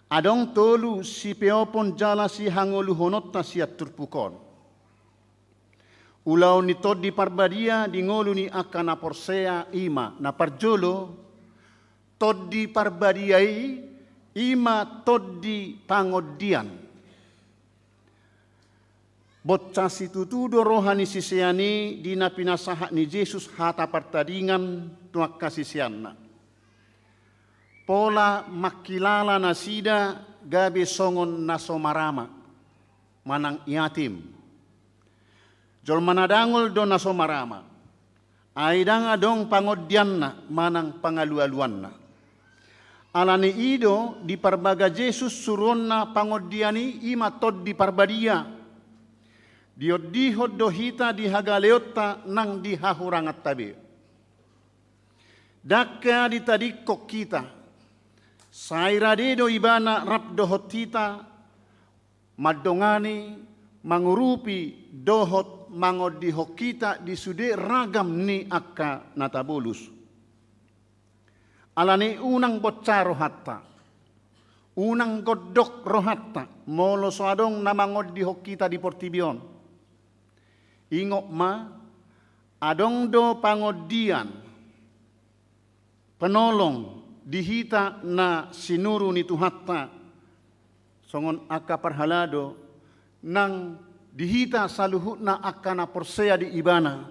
adong tolu sipeopon jala sihangoluhononta sian turpuk on. Ulaon ni Tondi Parbadia di ngolu ni angka na porsea i ma, na parjolo, Tondi Parbadia i, i ma tondi pangondian. Bonsa situtu do roha ni sisean i di na pinasahat ni Jesus hata partadingan tu angka siseanna. Pola mangkilala nasida gabe songon na so marama, manang yatim. Jolma na dangol do na so marama. Ai ndang adong pangondianna manang pangalualuanna. Alani i do diparbaga Jesus suruonna pangondian i, i ma Tondi Parbadia. Diondihon do hita di hagaleonta nang di hahuranganta be. Ndang ditadingkon hita. Sai rade do Ibana rap dohot hita, mandongani, mangurupi, dohot mangondihon hita di sude ragam ni angka na tabolus. Alani unang bonsa rohanta, unang gondok rohanta, molo so adong na mangondihon hita di portibi on. Ingot ma, adong do pangondian, penolong di hita na sinuru ni Tuhanta, songon angka parhalado, nang di hita saluhutna angka na porsea di Ibana.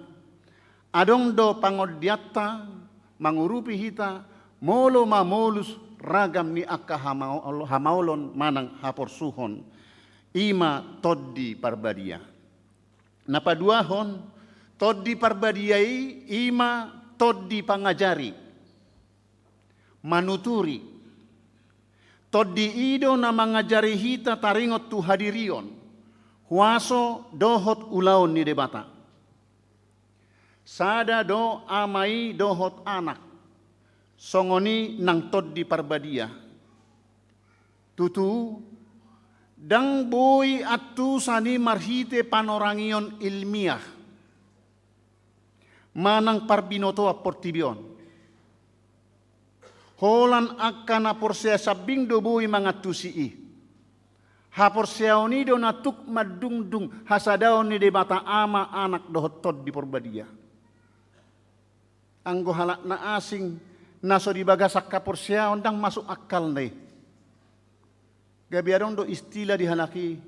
Adong do pangondianta mangurupi hita, Molo mamolus ragam ni angka hamaol-, hamaolon manang haporsuhon, i ma Tondi Parbadia. Na paduahon, Tondi Parbadia i, i ma tondi pangajari, manuturi. Tondi i do na mangajari hita taringot tu hadirion, huaso dohot ulaon ni Debata. Sada do Ama i dohot Anak, songon i nang Tondi Parbadia. Tutu, ndang boi antusan i marhite panorangion ilmiah manang parbinotoan portibi on. Holan angka na porsea sambing do boi mangantusi i. Haporseaon i do na tuk mandungdung hasadaon ni Debata Ama, Anak dohot Tondi Parbadia. Anggo halak na asing, na so di bagasan haporseaon, ndang masuk akkalna i. Gabe adong do istilah di halak i,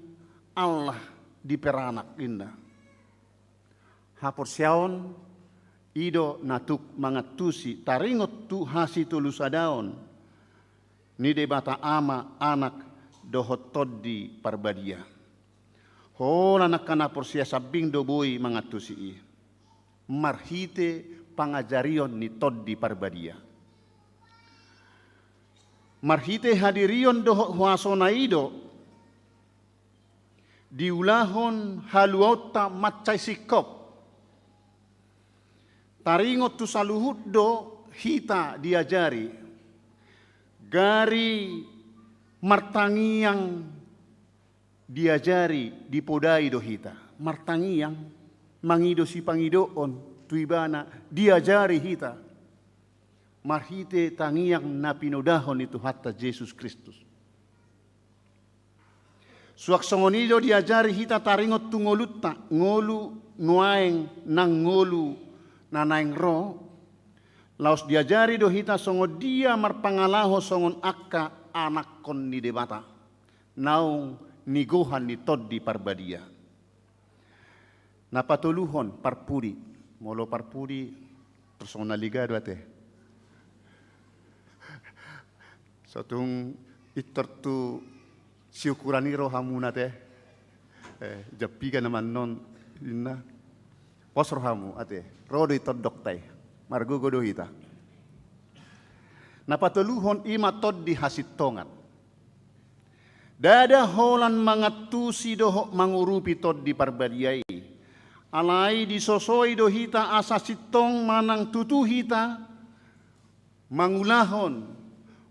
Allah diperanak, ninna. Haporseaon i do na tuk mangantusi taringot tu hasitolusadaon ni Debata Ama, Anak dohot Tondi Parbadia. Holan angka na porsea sambing do boi mangantusi i marhite pangajarion ni Tondi Parbadia. Marhite hadirion dohot huasona i do diulahon haluaonta mansai singkop. Taringot tu saluhut do hita diajari. Gari martangiang diajari, dipodai do hita. Martangiang, mangido sipangidoon tu Ibana, diajari hita marhite tangiang na pinodahon ni Tuhanta Jesus Kristus. Suang songon i do diajari hita taringot tu ngolunta, ngolu nuaeng nang ngolu na naeng ro. Laos diajari do hita songon dia marpangalaho songon angka anakkon ni Debata naung nigohan ni Tondi Parbadia. Na patoluhon, parpudi. Molo parpudi, tor songon na liga do ate. So tung pintor tu siukuran i ro hamuna ate. Eh, jam piga nama annon, ninna. Pos rohamu ate. Ro do i tondongta i. Margogo do hita. Na patoluhon i ma tondi hasintongan. Ndada holan mangantusi dohot mangurupi Tondi Parbadia i. Alai disosoi do hita asa sintong manang tutu hita mangulahon,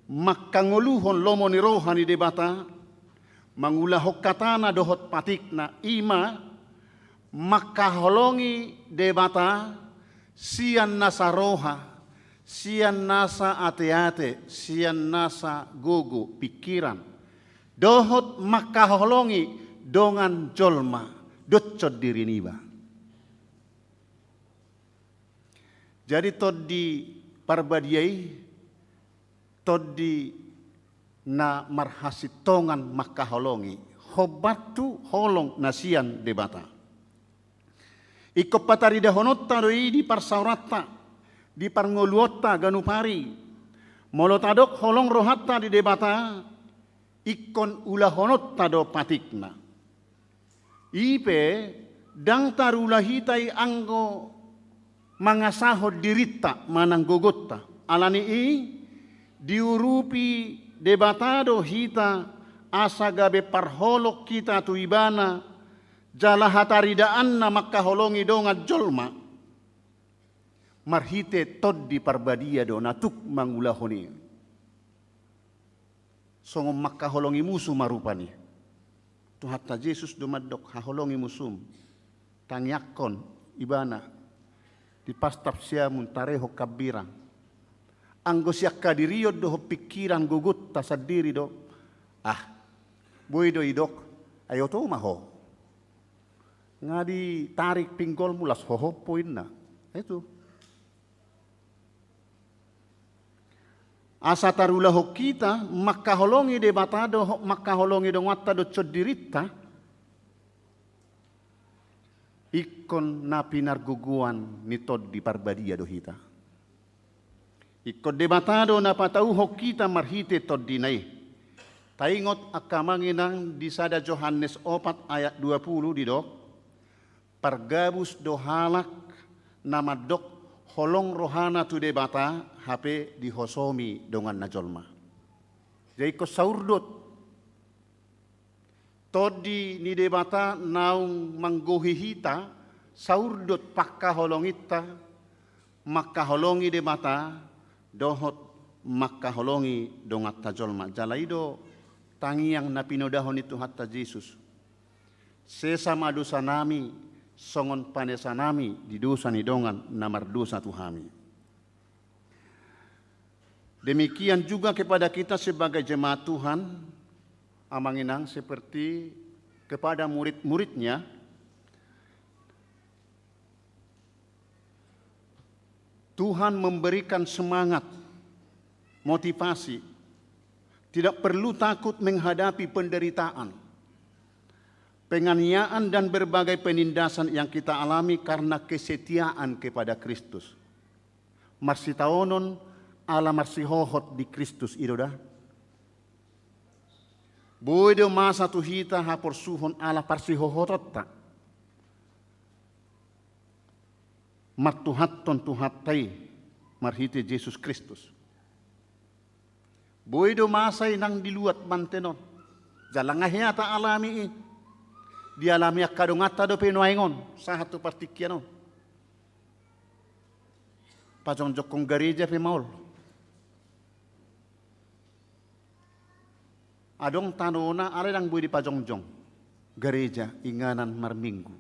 mangkangoluhon lomo ni roha ni Debata, mangulahon hatana dohot patikna, i ma mangkaholongi Debata sian nasa roha, sian nasa ateate, sian nasa gogo, pingkiran, dohot mangkaholongi dongan jolma, dohot diri niba. Jadi Tondi Parbadia i, tondi na marhasintongan mangkaholongi, hombar tu holong na sian Debata. Ingkon pataridahononta do i di parsaoranta, di parngoluonta ganup ari. Molo tadok holong rohanta di Debata, ingkon ulahononta do patikna. I pe, ndang tarula hita i anggo mangasahon dirinta manang gogonta. Ala ni i, diurupi Debata do hita asa gabe parholong hita tu Ibana, jala hataridaanna mangkaholongi dongan jolma. Marhite Tondi Parbadia do na tuk mangulahon i. Songon mangkaholongi musu ma rupani. Tuhanta Jesus do mandok, haholongi musum. Tangiangkon Ibana, dipastap siamun, tarehon hambirang. Anggo sian hadirion dohot pingkiran gogonta sandiri do, ah, boi do didok, ai oto ma ho. Nga ditarik pinggolmu las ho hompo, ninna. Itu. Asa tarulahon hita mangkaholongi Debata dohot mangkaholongi donganta dohot dirinta, ingkon na pinargogoan ni Tondi Parbadia do hita. Ingkon Debata do na patauhon hita marhite tondina i. Taingot angka amang inang di sada Johannes opat ayat dua pulu didok, pargabus do halak na mandok holong rohana tu Debata hape dihosomi donganna jolma. Jadi ingkon saurdot Tondi ni Debata naung manggohi hita, saurdot pangkaholonginta, mangkaholongi Debata, dohot mangkaholongi donganta jolma. Jala i do tangiang na pinodahon ni Tuhanta Jesus. Sesa ma dosanami, songon panesanami di dosa ni dongan na mardosa tu hami. Demikian juga kepada kita sebagai jemaat Tuhan, amang inang, seperti kepada murid-muridnya, Tuhan memberikan semangat, motivasi, tidak perlu takut menghadapi penderitaan, penganiayaan, dan berbagai penindasan yang kita alami karena kesetiaan kepada Kristus. Marsitaonon ala marsihohot di Kristus i do da. Boi do masa tu hita haporsuhon ala parsihohotonta martuhathon Tuhanta i marhite Jesus Kristus. Boi do masa i nang di luat mantenon. Jala nga hea taalami i. Dialami angka donganta dope nuaeng on sahat tu partingkian on. Pajongjongkon gareja pe maol. Adong tanona alai ndang boi dipajongjong gareja inganan marminggu.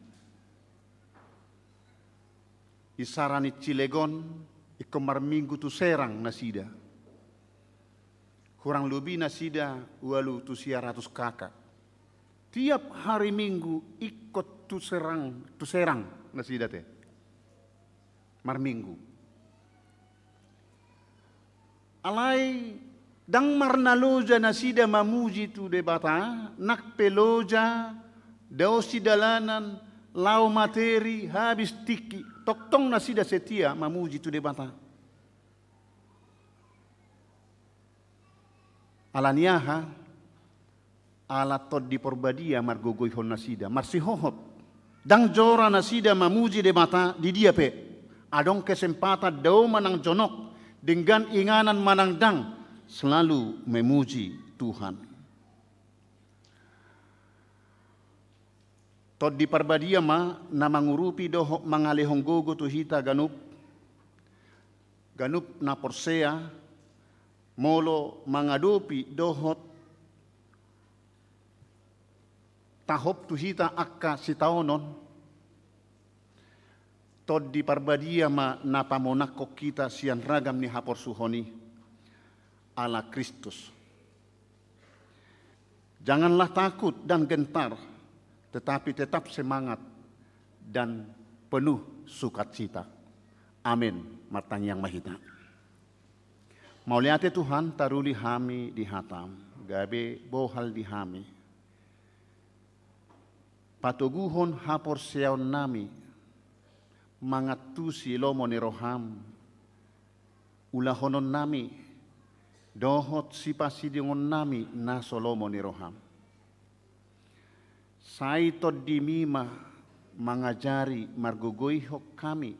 Isara ni Cilegon ingkon marminggu tu Serang nasida. Hurang lobi nasida ualu tu sia ratus K K. Tiap hari Minggu ingkon tu Serang, tu Serang nasida te. Marminggu. Alai ndang marnaloja nasida mamuji tu Debata, nang pe loja, dao sidalanan, lao materi, habis tingki, tongtong nasida setia mamuji tu Debata. Ala ni aha? Ala Tondi Parbadia margogoihon nasida, marsihohot. Ndang jora nasida mamuji Debata di dia pe. Adong kesempatan dao manang jonok, denggan inganan manang ndang, selalu memuji Tuhan. Tondi Parbadia ma na mangurupi dohot mangalehon gogo tu hita ganup, ganup na porsea, molo mangadopi dohot tahop tu hita angka sitaonon. Tondi Parbadia ma na pamonanghon hita sian ragam ni haporsuhon i, ala Kristus. Janganlah takut dan gentar, tetapi tetap semangat dan penuh sukacita. Amin. Martangiang ma hita. Mauliate Tuhan, taruli hami di hataM, gabe bohal di hami. Patoguhon haporseaonnami, mangantusi lomo ni rohaM, ulahononnami, dohot sipasidingonnami na so lomo ni rohaM. Sai TondiMi ma mangajari margogoihon hami,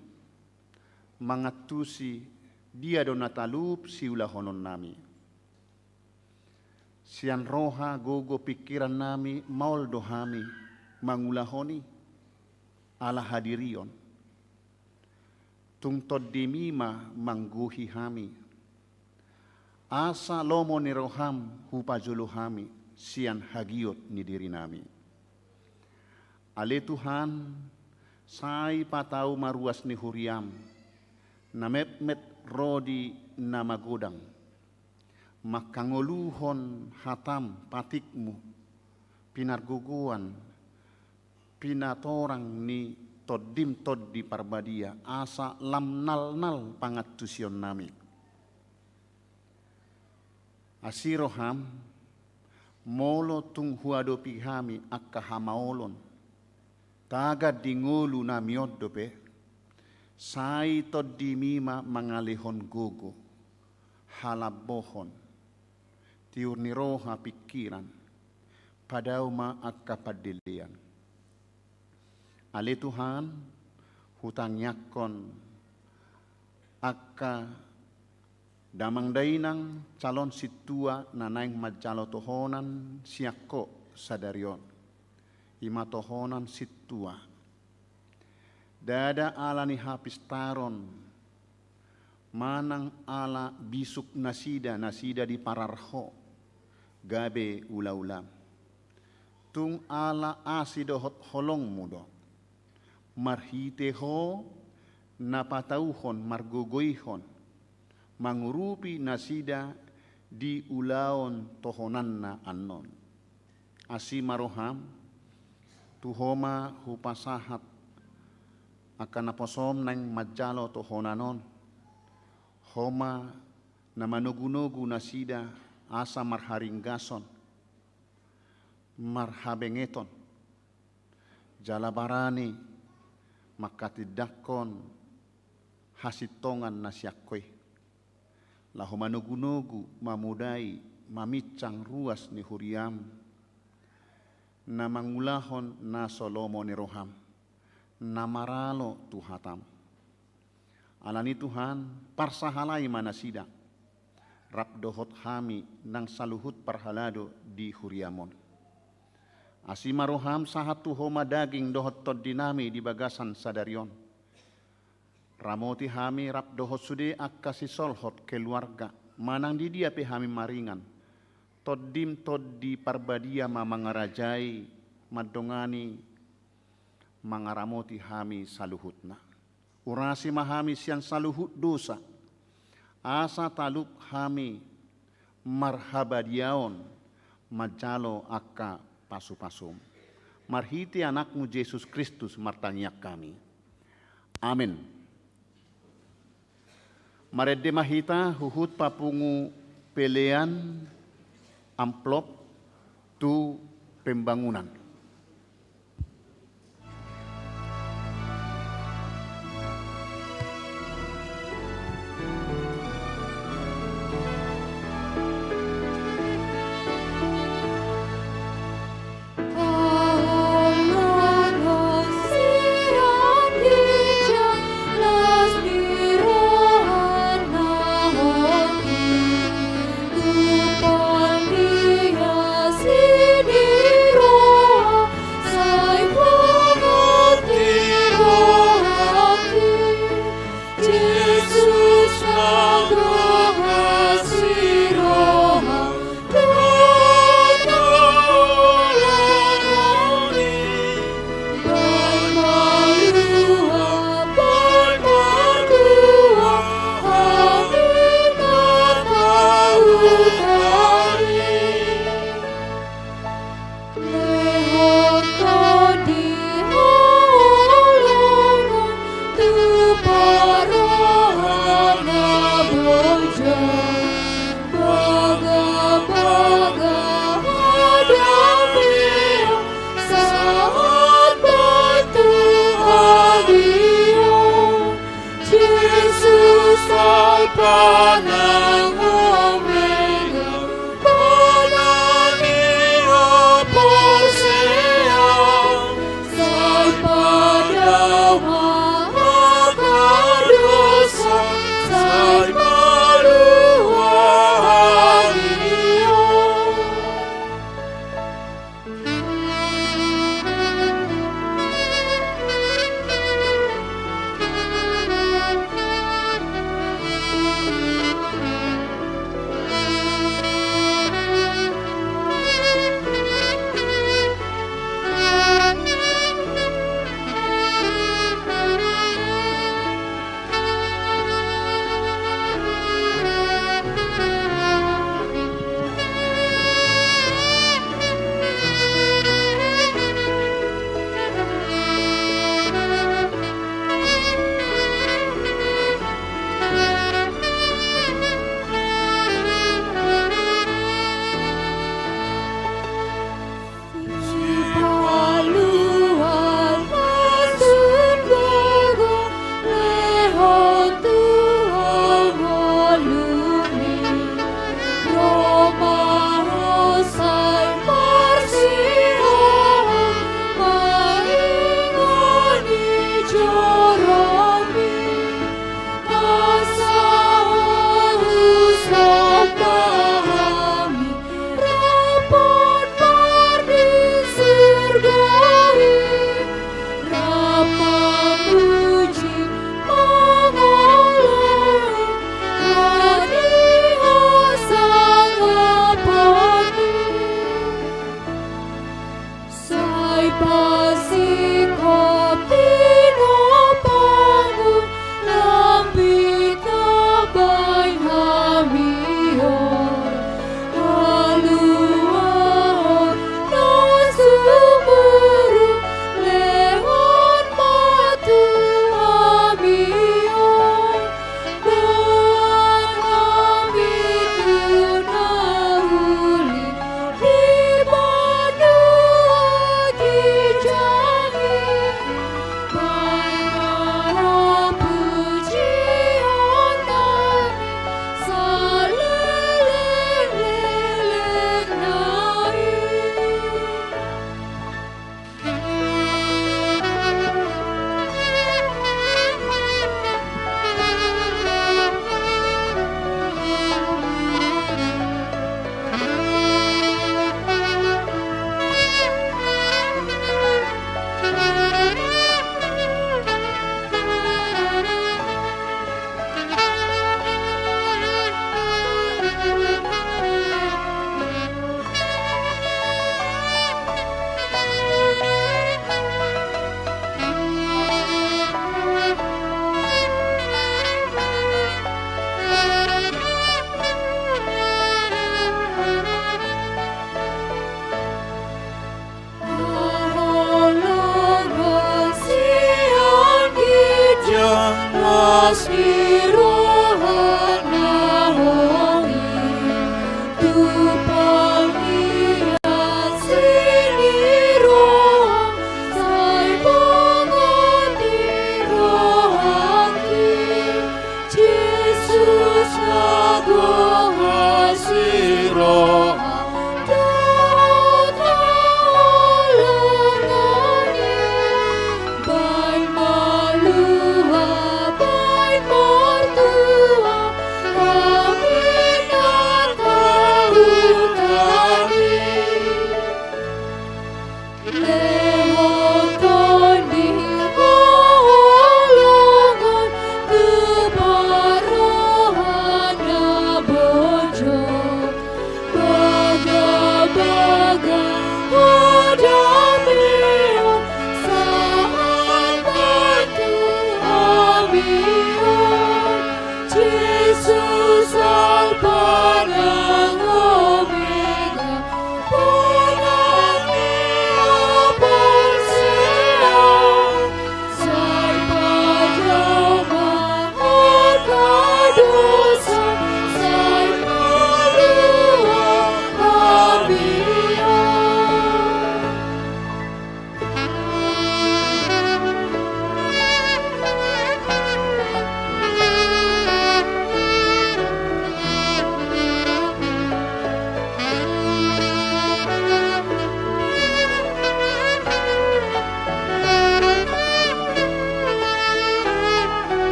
mangantusi dia do na talup siulahononnami. Sian roha gogo pingkirannami maol do hami mangulahon i, ala hadirion. Tung TondiMi ma manggohi hami. Asa lomo ni rohaM hupajolo hami sian hagiot ni dirinami. Ale Tuhan, sai patau ma ruas ni huriaM, na metmet ro di na magodang. Mangkangoluhon hataM patikMu, pinargogoan, pinatorang ni TondiM Tondi Parbadia, asa lam nalnal pangantusionnami. Asi rohaM, molo tung huadopi hami angka hamaolon, tagan di ngolunami on dope, sai TondiMi ma mangalehon gogo. halambohon, tiur ni roha pingkiran, padao ma angka pandelean. Ale Tuhan, hutangiangkon angka damang dainang calon sintua na naeng manjalo tohonan sian Ho sadari on. I ma tohonan sintua. Ndada ala ni hapistaron, manang ala bisuk nasida, nasida diparar Ho gabe ulaulaM. Tung ala asi dohot holongMu do. Marhite Ho na patauhon margogoihon, mangurupi nasida di ulaon tohonanna annon. Asi ma rohaM, tu Ho ma hupasahat angka naposoM naeng manjalo tohonan on. Ho ma na manogunogu nasida asa marharinggason, marhabengeton, jala barani mangkatindangkon hasintongan na sian Ho i. Laho manogunogu, mamodai, maminsang ruas ni huriaM, na mangulahon na so lomo ni rohaM, na maralo tu hataM. Alani Tuhan, parsahalai ma nasida, rap dohot hami nang saluhut parhalado di huriaM on. Asi ma rohaM, sahat tu Ho ma daging dohot tondinami di bagasan sadari on. Ramoti hami rap dohot sude angka sisolhot keluarga, manang di dia pe hami maringan. TondiM Tondi Parbadia ma mangarajai, mandongani, mangaramoti hami saluhutna. Urasi ma hami sian saluhut dosa, asa talup hami marhabadiaon manjalo angka pasupasuM. Marhite AnakMu Jesus Kristus martangiang hami. Amen. Marende ma hita huhut papungu pelean amplop tu pembangunan.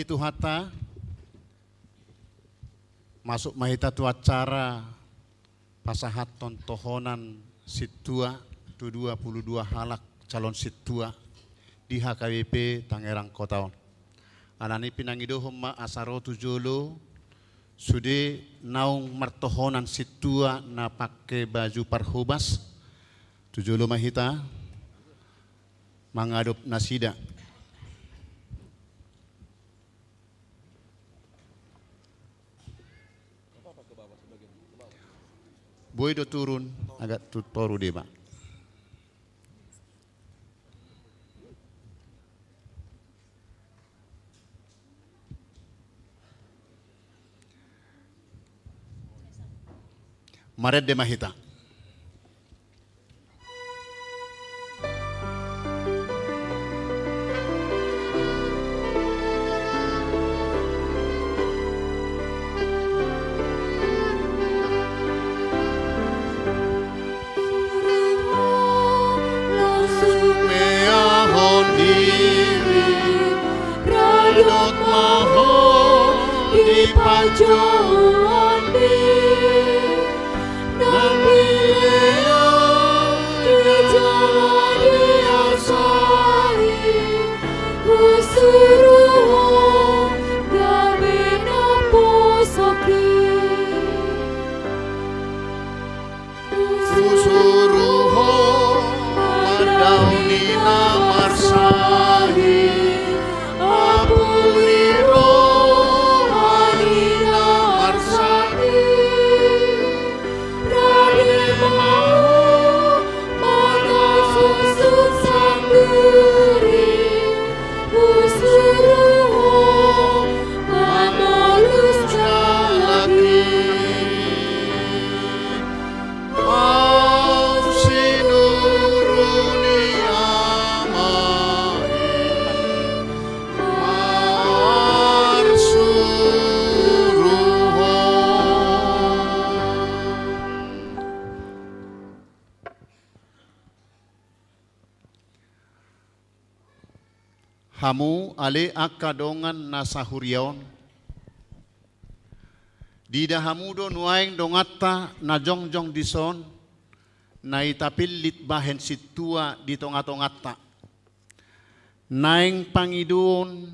Tuhanta, masuk ma hita tu acara pasahathon tohonan sintua tu dua pulu dua halak calon sintua di H K B P Tangerang Kota on. Alani i pinangidohon ma asa ro tu jolo sude naung martohonan sintua na pangke baju parhobas, tu jolo ma hita mangadop nasida. Boi do turun, agak tu toru deba. Marende ma hita. Sumeahon diri, radot ma ho di panjouon ni. Nang dilean di jala ni arsa i, husuru ho gabe naposok i. Husuru ho mandao ni na marsahi, apuli roha ni na marsahi. Rade ma ho mangasusuk sangguri, husuru ho manolus jala i. Au sinuru ni Ama i, marsuru ho. Hamu ale angka dongan na sahuria on, diida hamu do nuaeng donganta na jongjong dison, na i tapillit bahen sintua di tongatonganta. Naeng pangidoon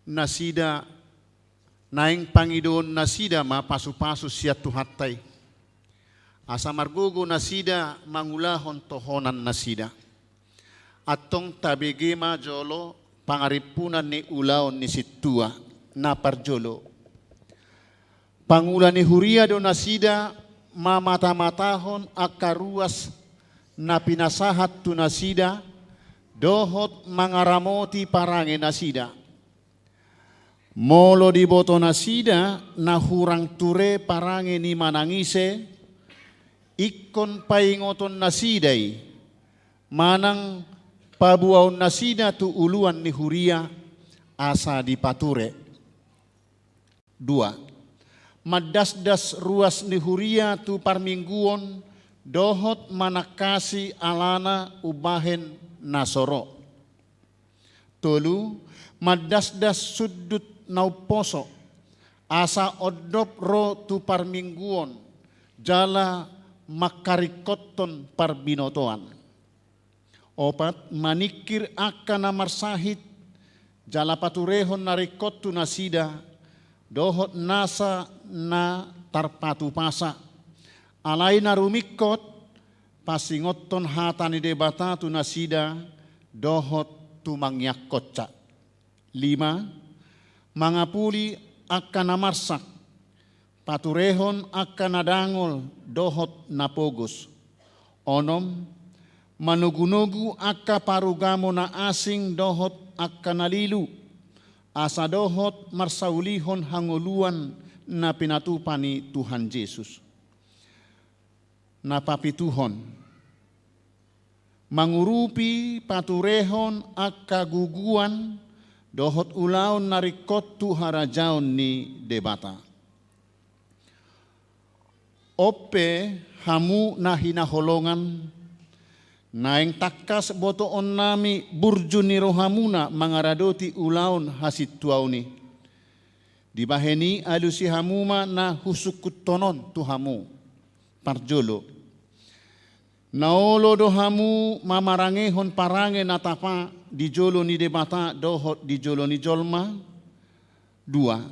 nasida, naeng pangidoon nasida ma pasupasu sian Tuhanta i, asa margogo nasida mangulahon tohonan nasida. Antong tabege ma jolo pangarimpunan ni ulaon ni sintua. Na parjolo, pangula ni huria do nasida mamatamataon angka ruas na pinasahat tu nasida dohot mangaramoti parange nasida. Molo diboto nasida na hurang ture parange ni manang ise, ingkon paingoton nasida i manang paboaon nasida tu uluan ni huria asa dipature. Dua, mandasdas ruas ni huria tu parmingguon dohot manangkasi alana umbahen na so ro. Tolu, mandasdas sundut na umposo asa ondop ro tu parmingguon jala mangkaringkothon parbinotoan. Opat, maningkir angka na marsahit jala paturehon na ringkot tu nasida dohot nasa na tarpatupasa. Alai na rumingkot, pasingothon hata ni Debata tu nasida dohot tumangiangkonsa. Lima, mangapuli angka na marsak, paturehon angka na dangol dohot na pogos. Onom, manogunogu angka parugamo na asing dohot angka na lilu, asa dohot marsaulihon hangoluan na pinatupa ni Tuhan Jesus. Na papituhon, mangurupi paturehon angka guguan dohot ulaon na ringkot tu harajaon ni Debata. On pe hamu na hinaholongan, Naeng tangkas botoonnami burju ni rohamuna mangaradoti ulaon hasintuaon i. Dibahen i alusi hamu ma na husungkunhon on tu hamu. Parjolo. Na olo do hamu mamarangehon parange na tapa di jolo ni Debata dohot di jolo ni jolma? Dua.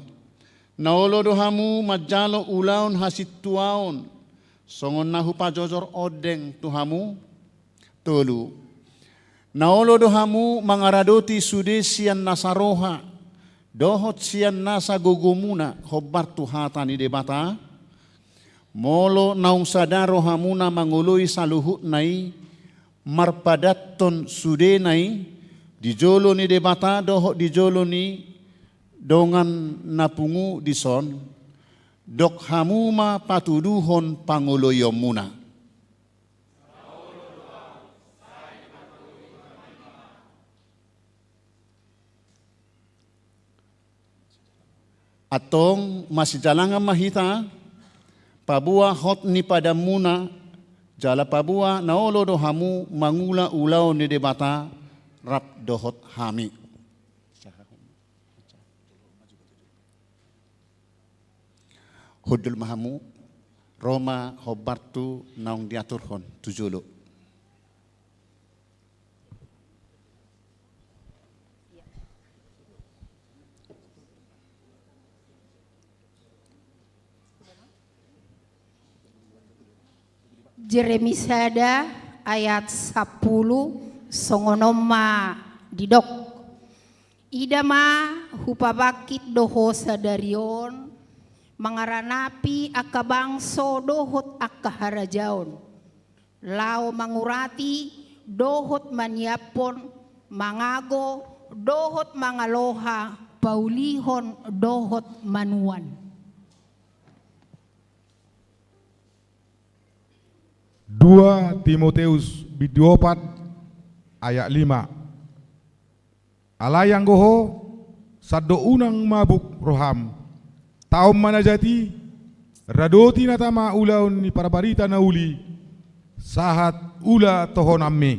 Na olo do hamu manjalo ulaon hasintuaon, songon na hupajojor ondeng tu hamu? Tolu. Na olo do hamu mangaradoti sude sian nasa roha, dohot sian nasa gogomuna hombar tu hata ni Debata? Molo naung sada rohamuna mangoloi saluhutna i, marpadathon sudena i, di jolo ni Debata dohot di jolo ni dongan na pungu dison, dok hamu ma patuduhon pangoloionmuna. Antong masijalangan ma hita, paboa hot ni padanmuna, jala paboa na olo do hamu mangula ulaon ni Debata rap dohot hami. Hundul ma hamu, ro ma hombar tu naung diaturhon tu jolo. Jeremia sada ayat sampulu, songon on ma didok. Ida ma, hupabangkit do ho sadari on, mangaranapi angka bangso dohot angka harajaon, laho mangurati dohot manyiaphon, mangago dohot mangaloha, paulihon dohot manuan. Dua Timoteus bindu opat ayat lima. Alai anggo ho, sandok unang mabuk roham. Taon ma na jat i, radoti na tama ulaon ni parbarita na uli, sahat ula tohonanmi.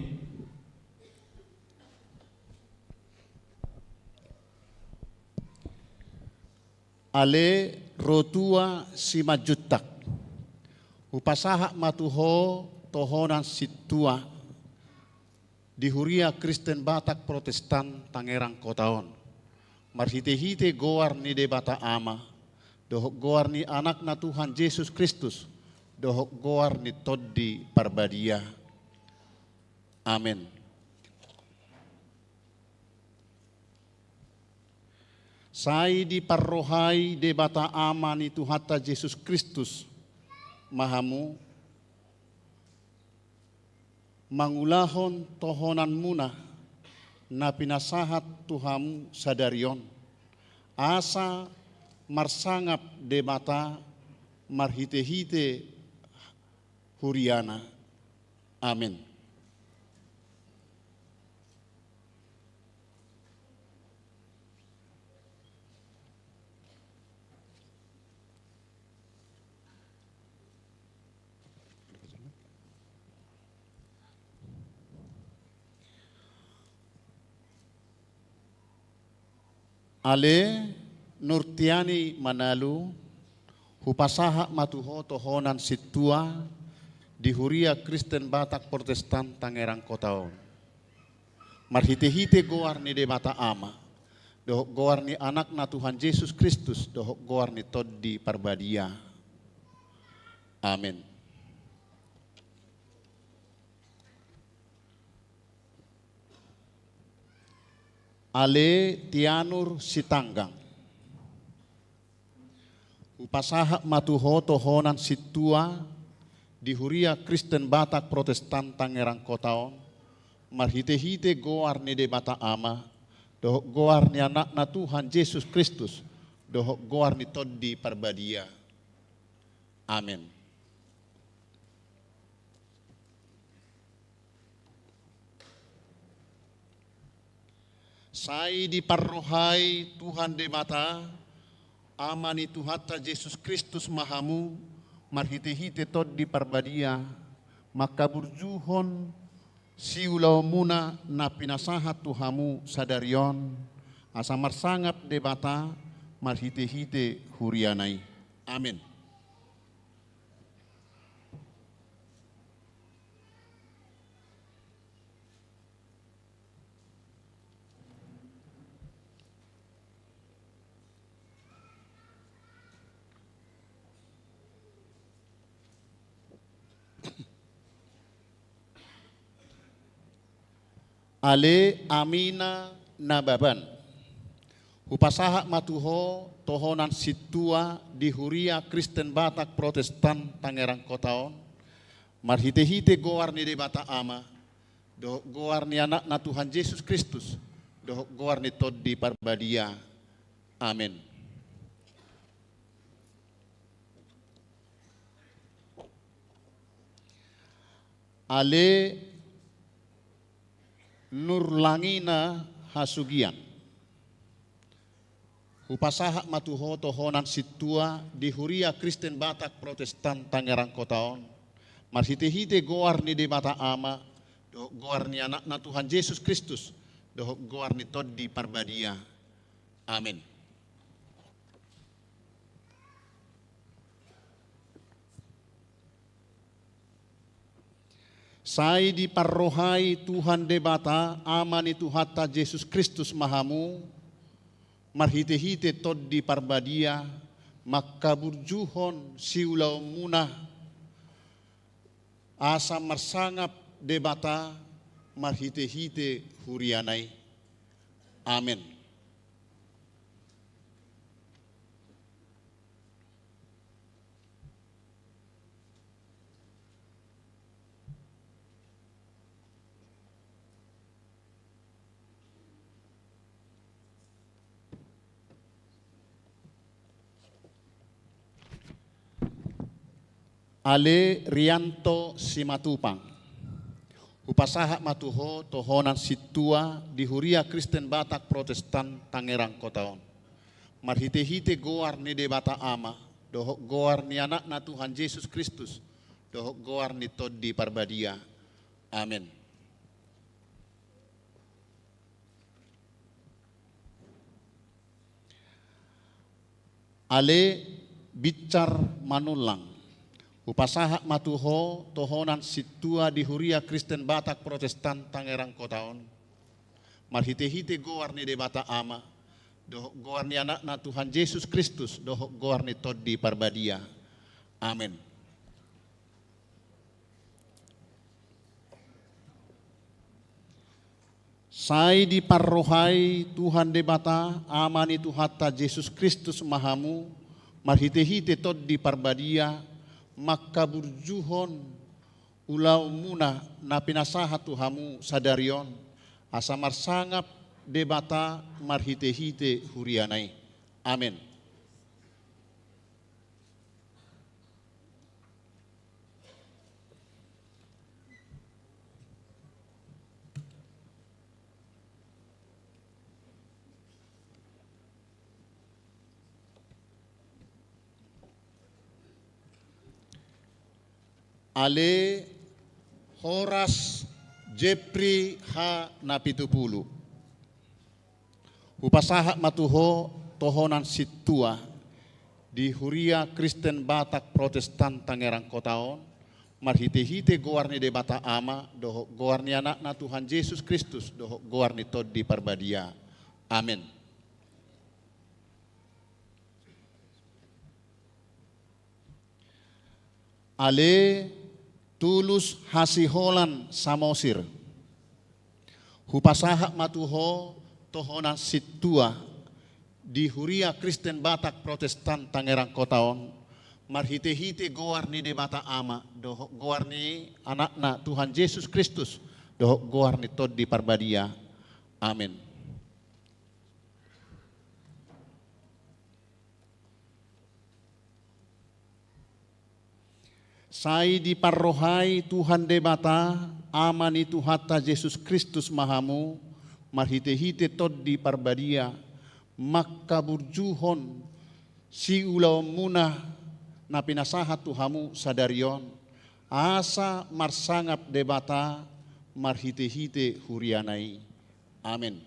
Ale ro tua Simanjuntak, hupasahat ma tu ho tohonan sintua di Huria Kristen Batak Protestan Tangerang Kota on, marhite-hite goar ni Debata Ama, dohot goar ni Anakna Tuhan Jesus Kristus, dohot goar ni Tondi Parbadia. Amen. Sai diparrohai Debata Ama ni Tuhanta Jesus Kristus ma hamu, mangulahon tohonanmuna na pinasahat tu hamu sadari on, asa marsangap Debata marhite-hite huriana. Amen. Ale Nurtiani Manalu, hupasahat ma tu ho tohonan sintua di Huria Kristen Batak Protestan Tangerang Kota on. Marhite-hite goar ni Debata Ama, dohot goar ni Anakna Tuhan Jesus Kristus, dohot goar ni Tondi Parbadia. Amen. Ale Tianur Sitanggang. Hupasahat ma tu ho tohonan sintua di Huria Kristen Batak Protestan Tangerang Kota on, marhite-hite goar ni Debata Ama, dohot goar ni Anakna Tuhan Jesus Kristus, dohot goar ni Tondi Parbadia. Amen. Sai diparrohai Tuhan Debata, Ama ni Tuhanta Jesus Kristus ma hamu, marhite-hite Tondi Parbadia, mangkaburjuhon Siulaonmuna na pinasahat tu hamu sadari on, asa marsangap Debata marhitehite huriana i. Amen. Ale amina Nababan, hupasahat ma tu ho tohonan sintua di Huria Kristen Batak Protestan Tangerang Kota on, marhitehite goar ni Debata Ama, dohot goar ni Anakna Tuhan Jesus Kristus, dohot goar ni Tondi Parbadia. Amen. Ale nurlangina hasugian, hupasahat ma tu ho tohonan sintua di Huria Kristen Batak Protestan Tangerang Kota on, marhitehite goar ni Debata Ama, dohot goar ni Anakna Tuhan Jesus Kristus, dohot goar ni Tondi Parbadia. Amen. Sai diparrohai Tuhan Debata, Ama ni Tuhanta Jesus Kristus ma hamu, marhitehite Tondi Parbadia, mangkaburjuhon siulaonmuna, asa marsangap Debata marhitehite huriana i. Amen. Ale Rianto Simatupang, hupasahat ma tu ho tohonan sintua di Huria Kristen Batak Protestan Tangerang Kota on, marhitehite goar ni Debata Ama, dohot goar ni Anakna Tuhan Jesus Kristus, dohot goar ni Tondi Parbadia. Amen. Ale Binsar Manullang, hupasahat ma tu ho tohonan sintua di Huria Kristen Batak Protestan Tangerang Kota on, marhitehite goar ni Debata Ama, dohot goar ni Anakna Tuhan Jesus Kristus, dohot goar ni Tondi Parbadia. Amen. Sai diparrohai Tuhan Debata, Ama ni Tuhanta Jesus Kristus ma hamu, marhitehite Tondi Parbadia, mangkaburjuhon ulaonmuna na pinasahat tu hamu sadari on, asa marsangap Debata marhitehite huriana i. Amen. Ale Horas Jepri H. Napitupulu. Hupasahat ma tu ho tohonan sintua di Huria Kristen Batak Protestan Tangerang Kota on, marhitehite goar ni Debata Ama, dohot goar ni Anakna Tuhan Jesus Kristus, dohot goar ni Tondi Parbadia. Amen. Ale Tulus Hasiholan Samosir. Hupasahat ma tu ho tohonan sintua di Huria Kristen Batak Protestan Tangerang Kota on, marhitehite goar ni Debata Ama, dohot goar ni Anakna Tuhan Jesus Kristus, dohot goar ni Tondi Parbadia. Amen. Sai diparrohai Tuhan Debata, Ama ni Tuhanta Jesus Kristus ma hamu, marhitehite Tondi Parbadia, mangkaburjuhon siulaonmuna na pinasahat tu hamu sadari on, asa marsangap Debata marhite-hite huriana i. Amen.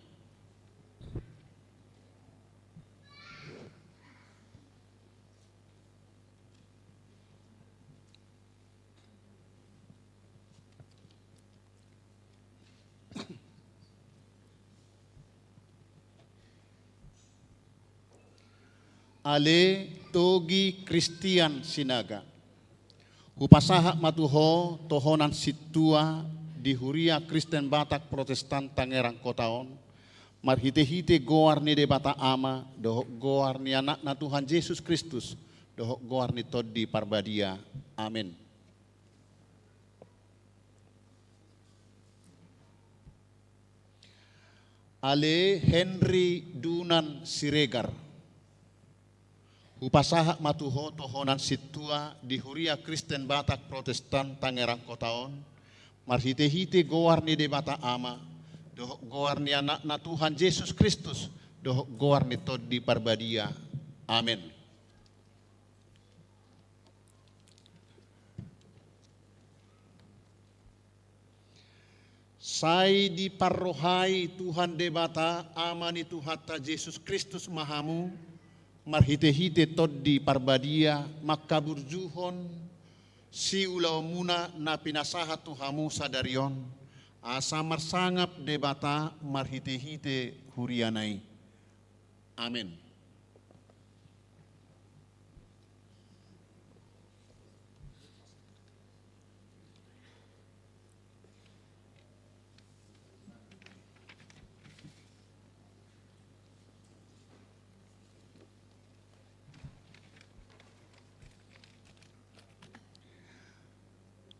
Ale Togi Kristian Sinaga. Hupasahat ma tu ho tohonan sintua di Huria Kristen Batak Protestan Tangerang Kota on, marhite-hite goar ni Debata Ama, dohot goar ni Anakna Tuhan Jesus Kristus, dohot goar ni Tondi Parbadia. Amen. Ale Henry Dunan Siregar. Hupasahat ma tu ho tohonan sintua di Huria Kristen Batak Protestan Tangerang Kota on, marhite-hite goar ni Debata Ama, dohot goar ni Anakna Tuhan Jesus Kristus, dohot goar ni Tondi Parbadia. Amen. Sai diparrohai Tuhan Debata, Ama ni Tuhanta Jesus Kristus ma hamu, marhite-hite Tondi Parbadia, mangkaburjuhon siulaonmuna na pinasahat tu hamu sadari on, asa marsangap Debata marhite-hite huriana i. Amen.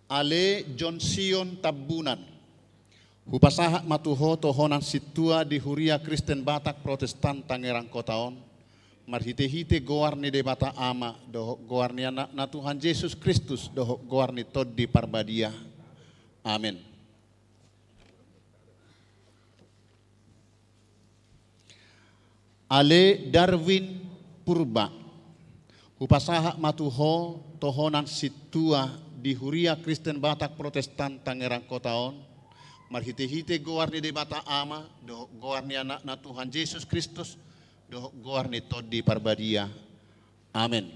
Ale John Sion Tambunan. Hupasahat ma tu ho tohonan sintua di Huria Kristen Batak Protestan Tangerang Kota on, marhite-hite goar ni Debata Ama, dohot goar ni Anakna Tuhan Jesus Kristus, dohot goar ni Tondi Parbadia. Amen. Ale Darwin Purba. Hupasahat ma tu ho tohonan sintua di Huria Kristen Batak Protestan Tangerang Kota on, marhite-hite goar ni Debata Ama, dohot goar ni Anakna Tuhan Jesus Kristus, dohot goar ni Tondi Parbadia. Amen.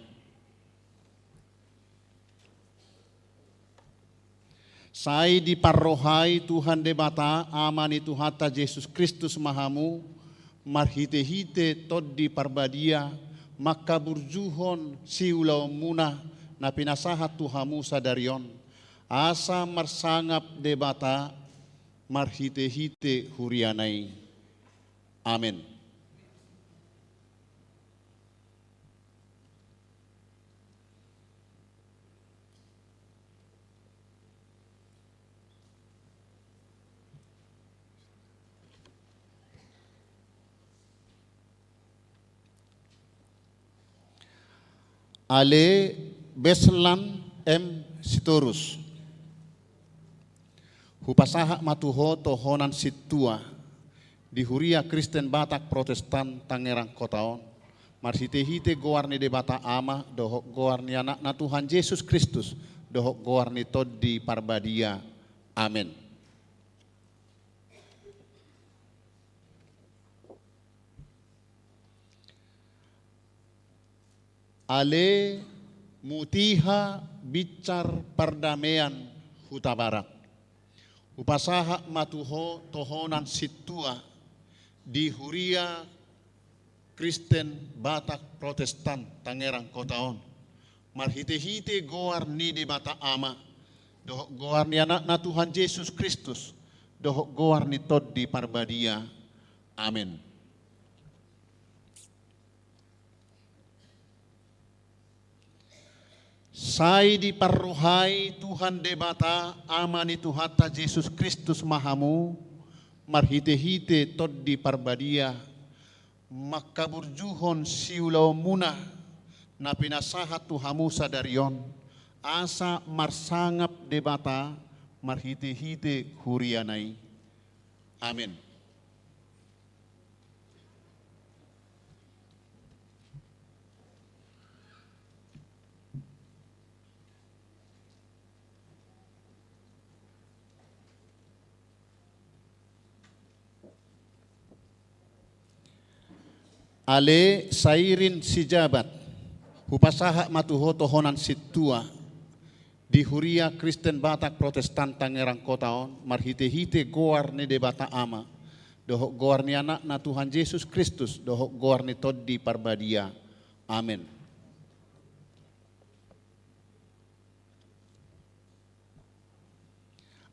Sai diparrohai Tuhan Debata, Ama ni Tuhanta Jesus Kristus ma hamu, marhite-hite Tondi Parbadia, mangkaburjuhon siulaonmuna na pinasahat tu hamu sadari on, asa marsangap Debata marhite-hite huriana i. Amen. Ale Beslan M Sitorus. Hupasahat ma tu ho tohonan sintua di Huria Kristen Batak Protestan Tangerang Kota on, marhite-hite goar ni Debata Ama, dohot goar ni Anakna Tuhan Jesus Kristus, dohot goar ni Tondi Parbadia. Amen. Ale Mutiha Bincar Pardamean Hutabarat. Hupasahat ma tu ho tohonan sintua di Huria Kristen Batak Protestan Tangerang Kota on, marhite-hite goar ni Debata Ama, dohot goar ni Anakna Tuhan Jesus Kristus, dohot goar ni Tondi Parbadia. Amen. Sai diparrohai Tuhan Debata, Ama ni Tuhanta Jesus Kristus ma hamu, marhite-hite Tondi Parbadia, mangkaburjuhon siulaonmuna na pinasahat tu hamu sadari on, asa marsangap Debata marhite-hite huriana i. Amen. Ale Sairin Sijabat, hupasahat ma tu ho tohonan sintua di Huria Kristen Batak Protestan Tangerang Kota on, marhitehite goar ni Debata Ama, dohot goar ni Anakna Tuhan Jesus Kristus, dohot goar ni Tondi Parbadia. Amen.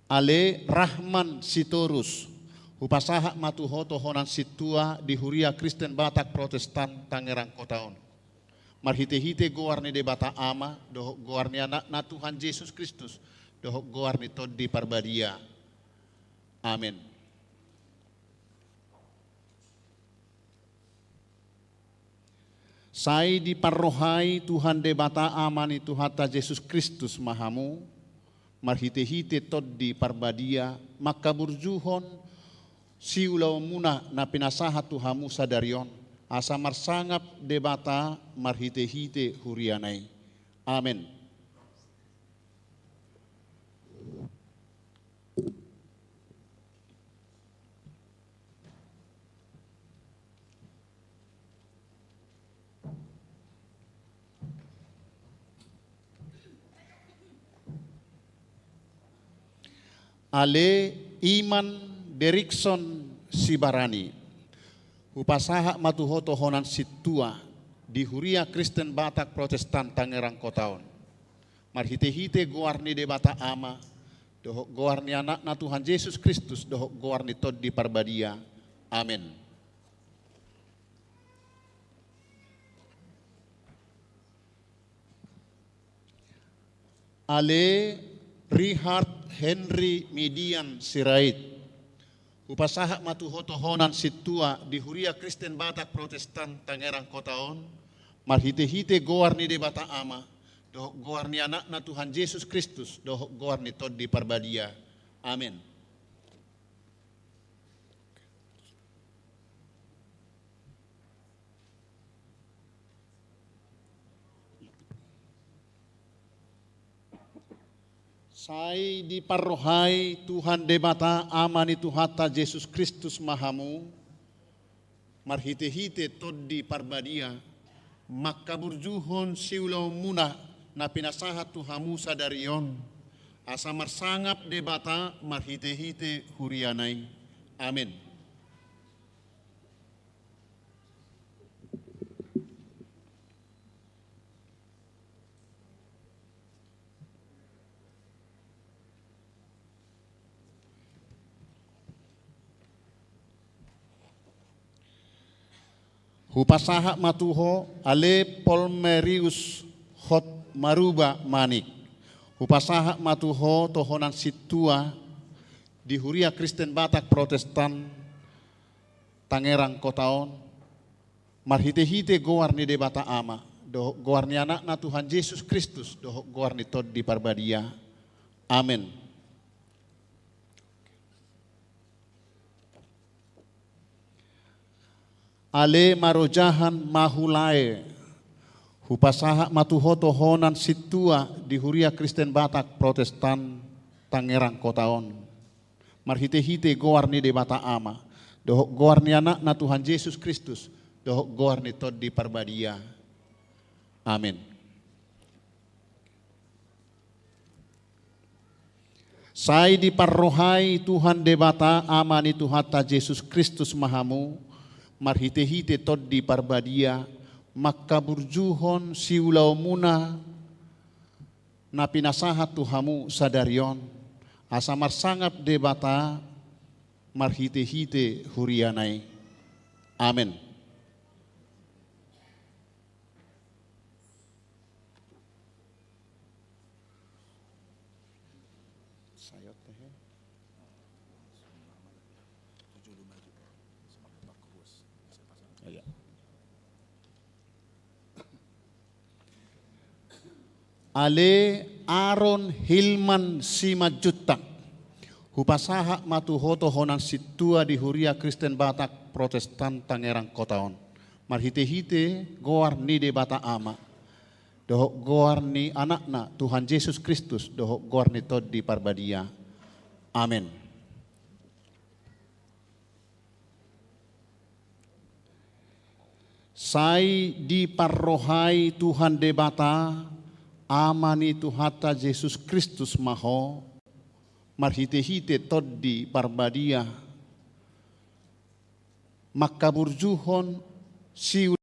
Ale Rahman Sitorus, hupasahat ma tu ho tohonan sintua di Huria Kristen Batak Protestan Tangerang Kota on, marhitehite goar ni Debata Ama, dohot goar ni Anakna Tuhan Jesus Kristus, dohot goar ni Tondi Parbadia. Amen. Sai diparrohai Tuhan Debata Ama ni Tuhanta Jesus Kristus ma hamu, marhitehite Tondi Parbadia, mangkaburjuhon siulaonmuna na pinasahat tu hamu sadari on, asa marsangap Debata marhitehite huriana i. Amen. Ale Iman Derikson Sibarani, hupasahat ma tu ho tohonan sintua di Huria Kristen Batak Protestan Tangerang Kota on, marhitehite goar ni Debata Ama, dohot goar ni Anakna Tuhan Jesus Kristus, dohot goar ni Tondi Parbadia. Amen. Ale Richard Henry Midian Sirait, hupasahat ma tu ho tohonan sintua di Huria Kristen Batak Protestan Tangerang Kota on, marhitehite goar ni Debata Ama, dohot goar ni Anakna Tuhan Jesus Kristus, dohot goar ni Tondi Parbadia. Amen. Sai diparrohai Tuhan Debata Ama ni Tuhanta Jesus Kristus ma hamu, marhitehite Tondi Parbadia, mangkaburjuhon siulaonmuna na pinasahat tu hamu sadari on, asa marsangap Debata marhitehite huriana i. Amen. Hupasahat ma tu ho, ale Polmerius Hotmaruba Manik. Hupasahat ma tu ho tohonan sintua di Huria Kristen Batak Protestan Tangerang Kota on, marhitehite goar ni Debata Ama, dohot goar ni Anakna Tuhan Jesus Kristus, dohot goar ni Tondi Parbadia. Amen. Ale Marojahan Mahulae, hupasahat ma tu ho tohonan sintua di Huria Kristen Batak Protestan Tangerang Kota on, marhitehite goar ni Debata Ama, dohot goar ni Anakna Tuhan Jesus Kristus, dohot goar ni Tondi Parbadia. Amen. Sai diparrohai Tuhan Debata Ama ni Tuhanta Jesus Kristus ma hamu, marhitehite Tondi Parbadia, mangkaburjuhon siulaonmuna na pinasahat tu hamu sadari on, asa marsangap Debata marhitehite huriana i. Amen. Ale Aron Hilman Simanjuntak, hupasahat ma tu ho tohonan sintua di Huria Kristen Batak Protestan Tangerang Kota on, marhitehite goar ni Debata Ama, dohot goar ni Anakna Tuhan Jesus Kristus, dohot goar ni Tondi Parbadia. Amen. Sai diparrohai Tuhan Debata, Ama ni Tuhanta Jesus Kristus ma ho, marhite-hite Tondi Parbadia, mangkaburjuhon si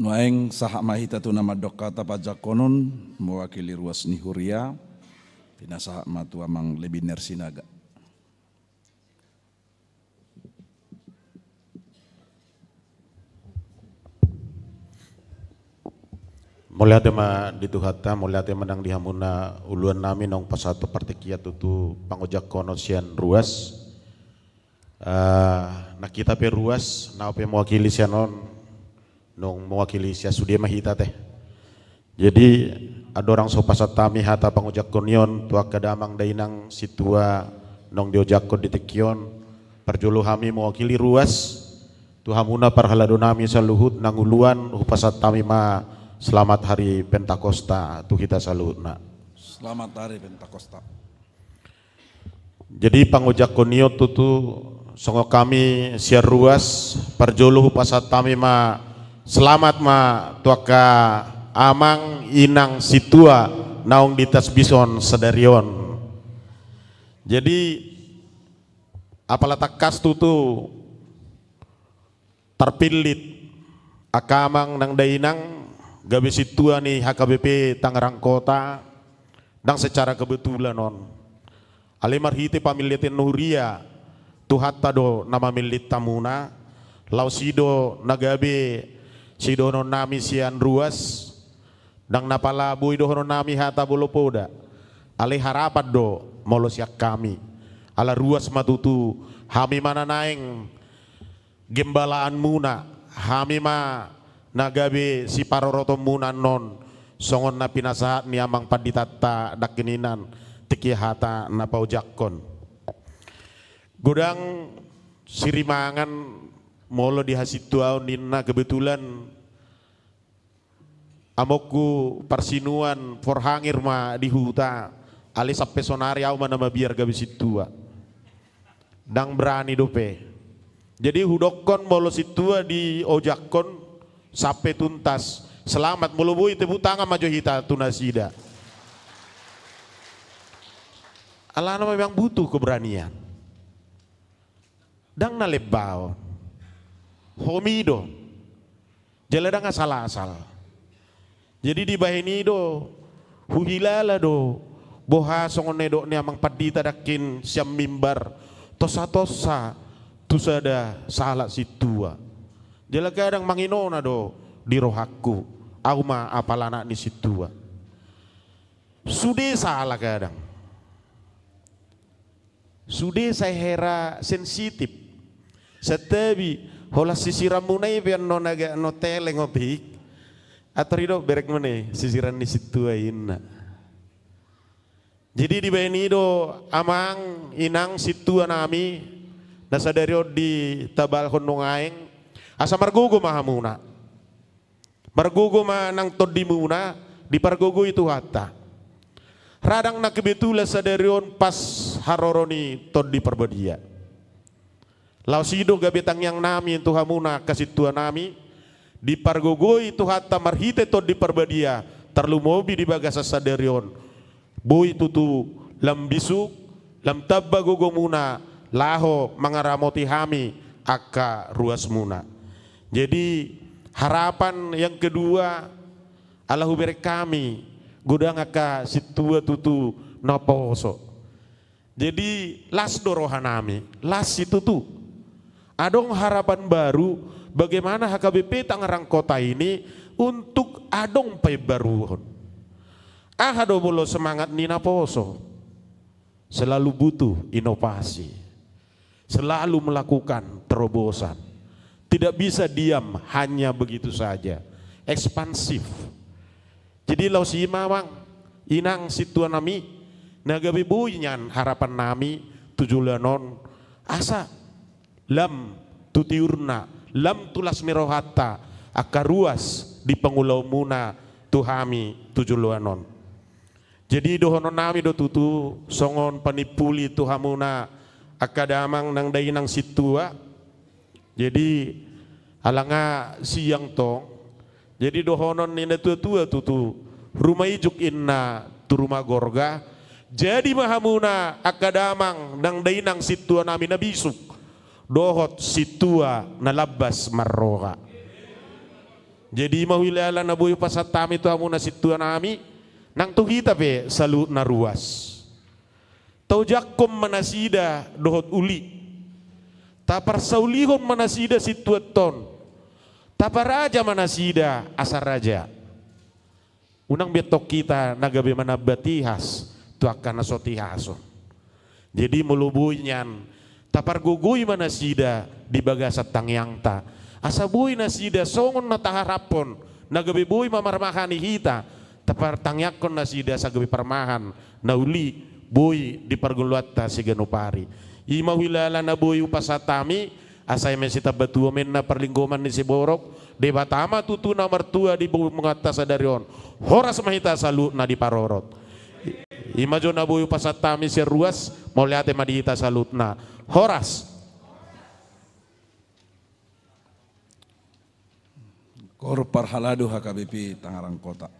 Nuaeng sahat ma hita tu na mandok hata panjangkonon mewakili ruas ni huria, pinasahat ma tu Amang Lebiner Sinaga. Mauliate ma di Tuhanta, mauliate ma nang di hamuna uluan nami naung pasahat partingkian tutu pangojakkonon sian ruas. Eh, nang hita pe ruas, na au pe mewakili sian on, naung mewakili sian sude ma hita te. Jadi, andorang so pasahat hami hata pangojakkon i on tu angka damang dainang sintua naung diojakkon di tingki on, parjolo hami mewakili ruas, tu hamuna parhalado nami saluhut nang uluan, hupasahat hami ma selamat hari Pentakosta tu hita saluhutna. Selamat hari Pentakosta. Jadi pangojakkon i on tutu songon hami sian ruas, parjolo hupasahat hami ma selamat ma tu angka amang inang sintua naung ditasbison sadari on. Jadi apala tangkas tutu tarpillit angka amang nang dainang gabe sintua ni H K B P Tangerang Kota, ndang secara kebetulan on. Alai marhite pamillitna huria, Tuhanta do na mamillit hamuna, laos i do na gabe sidohonon nami sian ruas, ndang na pala boi dohonon nami hata molo poda. Alai harapan do molo sian hami. Ala ruas ma tutu, hami ma na naeng gembalaanmuna, hami ma na gabe siparorotonmuna annon, songon na pinasahat ni amang panditanta nangkiningan tingki hata na paojakkon. Godang sirimangan molo di hasintuaon ninna, kebetulan amongku parsinuan Forhangir ma di huta, alai sampe sonari au ma na mabiar gabe sintua. Ndang berani dope. Jadi hudokkon molo sintua diojakkon sampe tuntas, selamat, molo boi tepuk tangan ma jo hita tu nasida. Alana memang butuh keberanian. Ndang na lembaon. Homi do. Jala ndang asal-asal. Jadi dibahen i do, huhilala do boha songon na nidok ni amang pandita nangkin sian mimbar, tonsa-tonsa tu sada sahalak sintua. Jala kadang manginona do di rohangku, au ma apala anak ni sintua. Sude sala kadang. Sude sai hera sensitif. Santabi, holan sisiranmuna i pe annon agak na teleng otik. Ator i do berek muna i sisiran ni sintua i, inna. Jadi dibahen i do amang inang sintua nami na sadari on ditabalhon nuaeng, asa margogo ma hamuna. Margogo ma nang tondimuna, dipargogoi Tuhanta. Ra ndang na kebetulan sadari on pas haroro ni Tondi Parbadia. Laos i do gabe tangiang nami tu hamuna angka sintua nami, dipargogoi Tuhanta marhite Tondi Parbadia, tarlumobi di bagasan sadari on. Boi tutu lam bisuk, lam tamba gogomuna laho mangaramoti hami angka ruasmuna. Jadi harapan yang kedua, ala hubereng hami godang angka sintua tutu na poso. Jadi las do roha nami, las situtu. Adong harapan baru, bagaimana H K B P Tangerang Kota ini untuk adong paimbaruon. Aha do molo semangat ni naposo? Selalu butuh inovasi. Selalu melakukan terobosan. Tidak bisa diam hanya begitu saja. Ekspansif. Jadi laos i ma amang, inang sintua nami, na gabe boi nian harapan nami tu joloan on, asa lam tu tiurna, lam tu las ni rohanta, angka ruas di pangulaonmuna tu hami tu joloan on. Jadi dohonon nami do tutu songon panimpuli tu hamuna angka damang nang dainang sintua. Jadi ala nga siang tong. Jadi dohonon ni na tua-tua tutu, ruma ijuk inna tu ruma gorga. Jadi ma hamuna angka damang nang dainang sintua nami na bisuk dohot sintua na lambas marroha. Jadi i ma huilala na boi hupasahat hami tu hamu na sintua nami, nang tu hita pe saluhutna ruas. Taojakhon ma nasida dohot uli. Taparsaulihon ma nasida sintuanta on. Taparaja ma nasida asa raja. Unang be antong hita na gabe manamba tihas tu angka na so tihason. Jadi molo boi nian, tapargogoi ma nasida di bagasan tangiangta. Asa boi nasida songon na taharaphon, na gabe boi ma marmahan i hita, tapartangiangkon nasida asa gabe parmahan na uli boi di parngoluanta siganup ari. I ma huilala na boi hupasahat hami, asa eme sitamba tuo ma inna parlinggoman ni siborok, Debata ma tutu na martua di bumi ni hita sadari on. Horas ma hita saluhutna diparorot. I ma jo na boi hupasahat hami sian ruas, mauliate ma di hita saluhutna. Horas. Kor parhalado H K B P Tangerang Kota.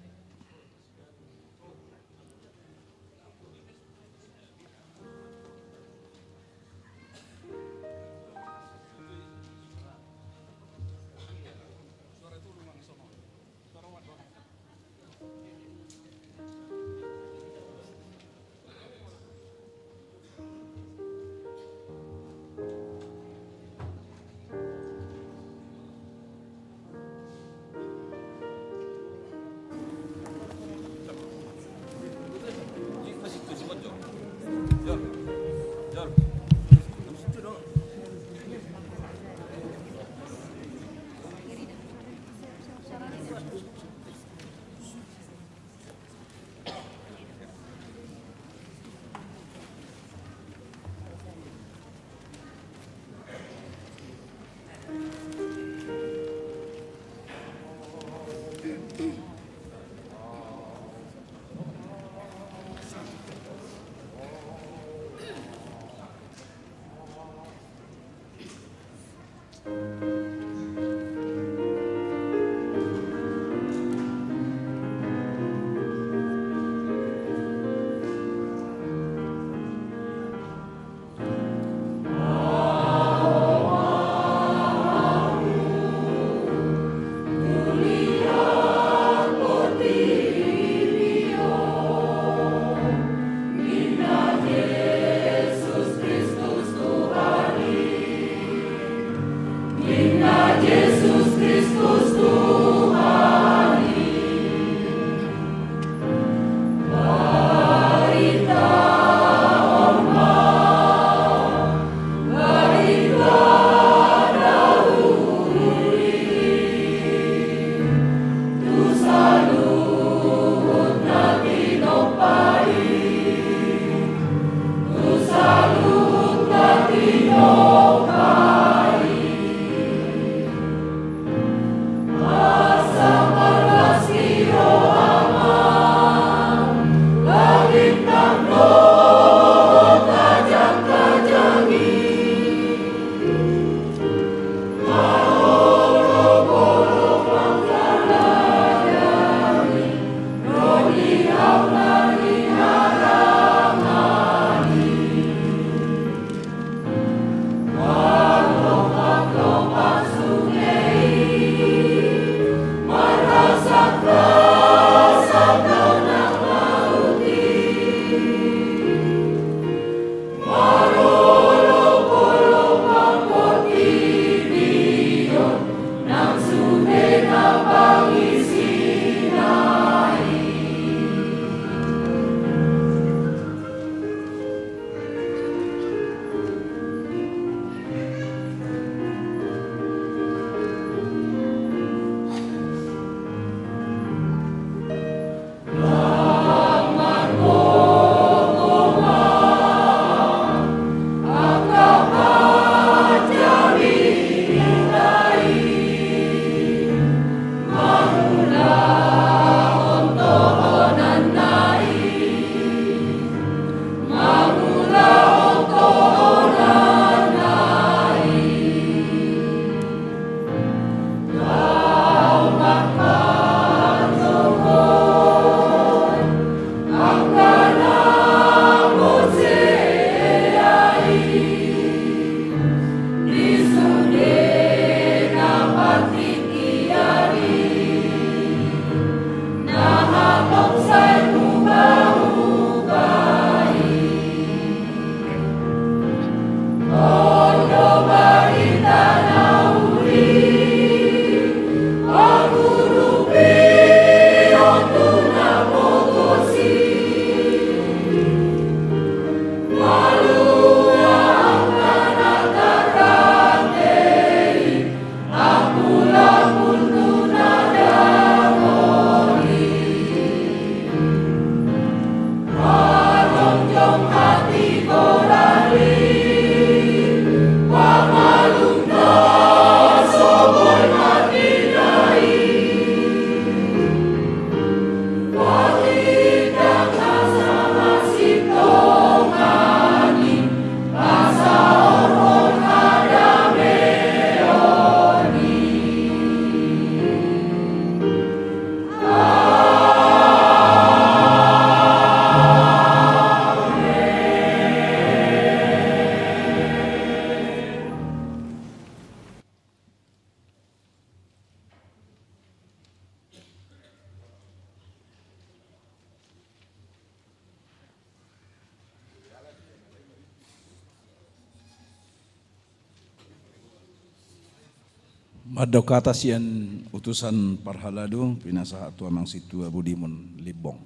Mandok hata sian utusan parhalado, pinasahat tu amang sintua Budiman Limbong.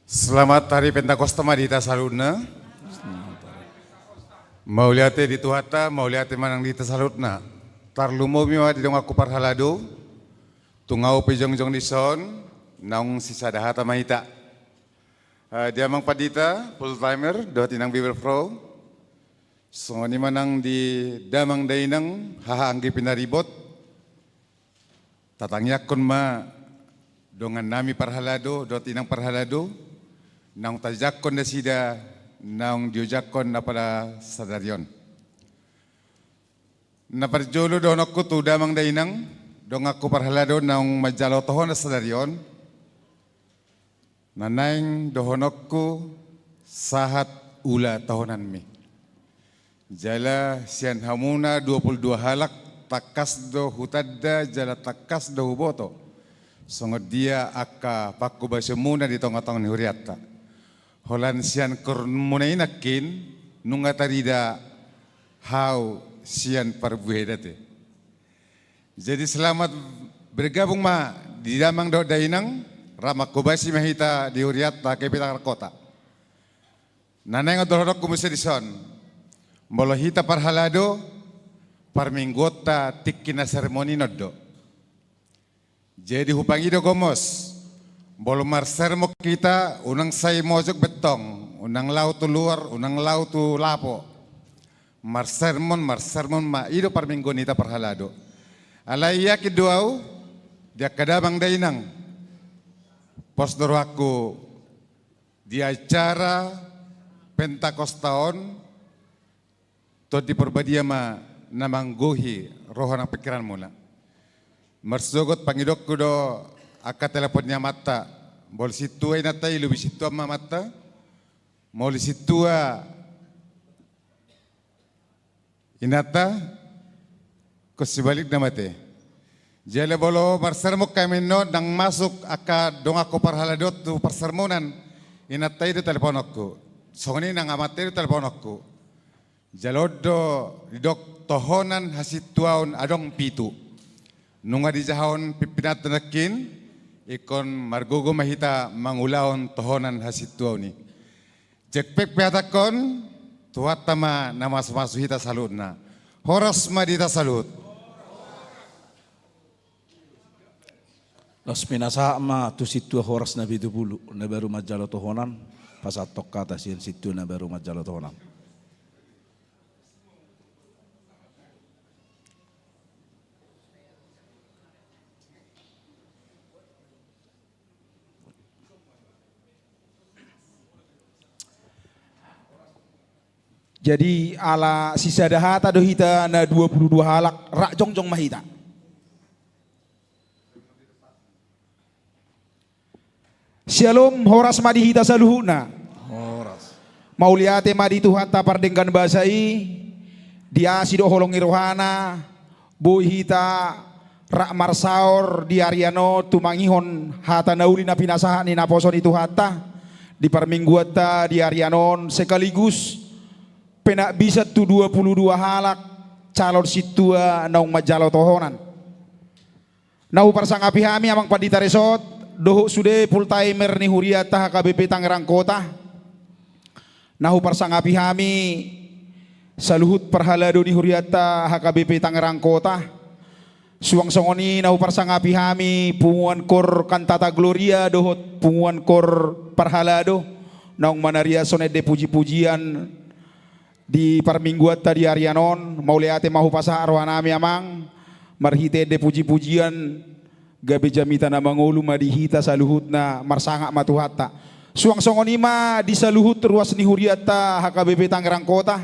Selamat hari Pentakosta ma di hita saluhutna. Mauliate di Tuhanta, mauliate ma nang di hita saluhutna. Tarlumobi ma di donganku parhalado, tung ahu pe jongjong dison, naung sisada hata ma hita. Eh, di amang pandita, full timer, dohot inang bibelvrouw. Songon i ma nang di damang dainang, haha anggi pinaribot. Tatangiangkon ma dongannami parhalado, dohot inang parhalado, naung tajangkon nasida, naung diojakkon na pala sadari on. Na parjolo dohononku tu damang dainang, donganku parhalado naung manjalo tohonan sadari on. Na naeng dohononku sahat ula tohonanmi. Jala sian hamuna dua pulu dua halak tangkas do hutanda jala tangkas do huboto songon dia angka pangkobasionmuna di tongatonga ni hurianta. Holan sian koorunmuna i nangkin nunga tarida hau sian parbuedat i. Jadi selamat bergabung ma di damang dohot dainang, rap mangkobasi ma hita di hurianta H K B P Tangerang Kota. Na naeng dohononku muse dison, molo hita parhalado, parmingguonta tingki na sermon i non do. Jadi hupangido gomos, molo marsermon hita, unang sai mojok be tong, unang laho tu luar, unang laho tu lapo. Marsermon, marsermon ma i do parmingguon hita parhalado. Alai yakin do ahu, di angka damang dainang, pos do rohangku di acara Pentakosta on, Tondi Parbadia ma na manggohi roha nang pingkiranmuna. Marsogot pangidokku do angka telepon ni amanta, molo sintua inanta i lobi sintua ma amanta, molo sintua inanta, ingkon sibalikna ma te. Jala molo marsermon hami annon, ndang masuk angka donganku parhalado tu parsermonan, inanta i do telepononku. Songon i nang amanta i do telepononku. Jala on do didok tohonan hasintuaon adong pitu. Nunga dijahahon pimpinanta nangkin, ingkon margogo ma hita mangulahon tohonan hasintuaon i. Jekpek pe hatangkon, Tuhanta ma na mamasumasu hita saluhutna. Horas ma di hita saluhut. Laos pinasahat ma tu sintua horas na pitu pulu, na baru manjalo tohonan, pasahathon hata sian sintua na baru manjalo tohonan. Jadi ala sisada hata do hita na dua pulu dua halak, rap jongjong ma hita. Syalom, horas ma di hita saluhutna. Horas. Mauliate ma di Tuhanta pardenggan basa i, di asi dohot holong ni rohana, boi hita rap marsaor di arian on tumangihon hata na uli na pinasahat ni naposo ni Tuhanta di parmingguanta di arian on, sekaligus penakbisan tu dua pulu dua halak calon sintua naung manjalo tohonan. Na huparsangapi hami amang pandita resort, dohot sude full timer ni hurianta H K B P Tangerang Kota. Na huparsangapi hami saluhut parhalado ni hurianta H K B P Tangerang Kota. Suang songon i na huparsangapi hami punguan kor Cantata Gloria dohot punguan kor parhalado naung manariashon ende pujipujian di parmingguanta di arian on, mauliate ma hupasahat rohanami amang, marhite ende pujipujian, gabe jamita na mangolu ma di hita saluhutna, marsangap ma Tuhanta. Suang songon i ma di saluhut ruas ni hurianta H K B P Tangerang Kota.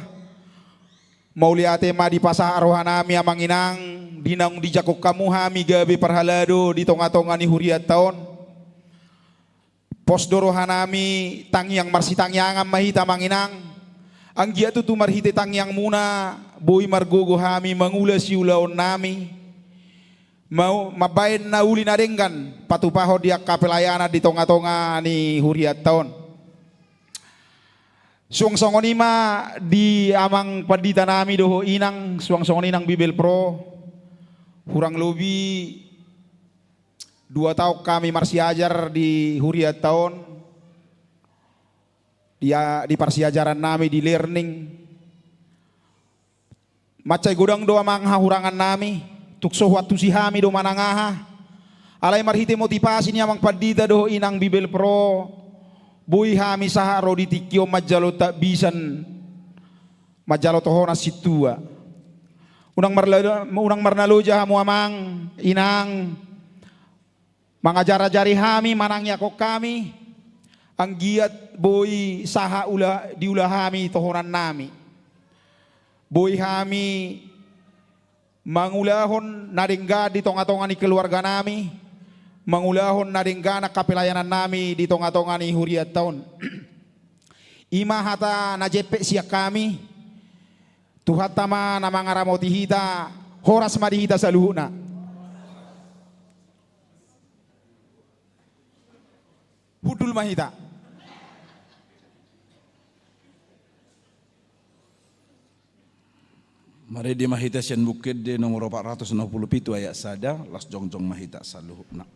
Mauliate ma dipasahat rohanami amang inang, di naung dijangkon hamu hami gabe parhalado di tongatonga ni hurianta on. Pos do rohanami, tangiang marsitangiangan ma hita amang inang. Anggiat tutu marhite tangiangmuna, boi margogo hami mangula siulaonnami. Mau, mambahen na uli na denggan, patupahon di angka pelayanan di tongatonga ni hurianta on. Suang songon i ma di amang pandita nami dohot inang, suang songon i nang Bibel Pro, hurang lobi dua taon hami marsiajar di hurianta on, di, di parsiajaran nami di learning. Mansai godang do amang hahurangan nami, tung so huantusi hami do manang aha. Alai marhite motivasi ni amang pandita dohot inang Bibel Pro, boi hami sahat ro di tingki on manjalo takbisan, manjalo tohonan sintua. Unang marla-, unang marnaloja hamu amang, inang, mangajar-ajari hami, manangiangkon hami, anggiat boi sahat ula, diula hami tohonan nami. Boi hami mangulahon na denggan di tonga-tonga ni keluarga nami, mangulahon na denggan angka pelayanan nami di tonga-tonga ni hurianta on. I ma hata na jempek sian hami, Tuhanta ma na mangaramoti hita, horas ma di hita saluhutna. Hundul ma hita. Marende ma hita sian Buku Ende nomor opat ratus enam puluh pitu ayat sada, las jongjong ma hita saluhutna.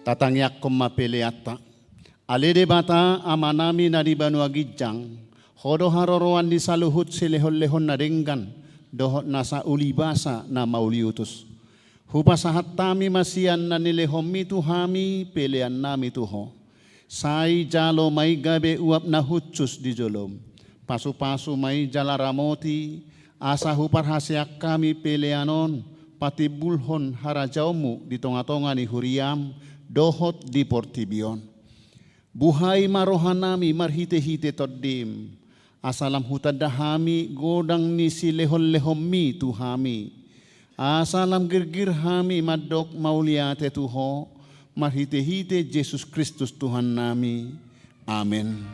Tatangiangkon ma peleanta. Ale Debata, Amanami na di banua ginjang, Ho do haroroan ni saluhut silehon-lehon na denggan, dohot nasa ulibasa na mauliutus. Hupasahat hami ma sian na nilehonMi tu hami peleannami tu Ho. Sai jalo ma i gabe uap na hushus di joloM. Pasu-pasu ma i jala ramoti, asa huparhaseang hami pelean on patimbulhon harajaonMu di tonga-tonga ni huriaM, dohot di portibi on. Buhai ma rohanami marhite-hite TondiM, asa lam hutanda hami godang ni silehon-lehonMi tu hami. Asa lam girgir hami mandok mauliate tu Ho, marhite-hite Jesus Kristus Tuhannami. Amen.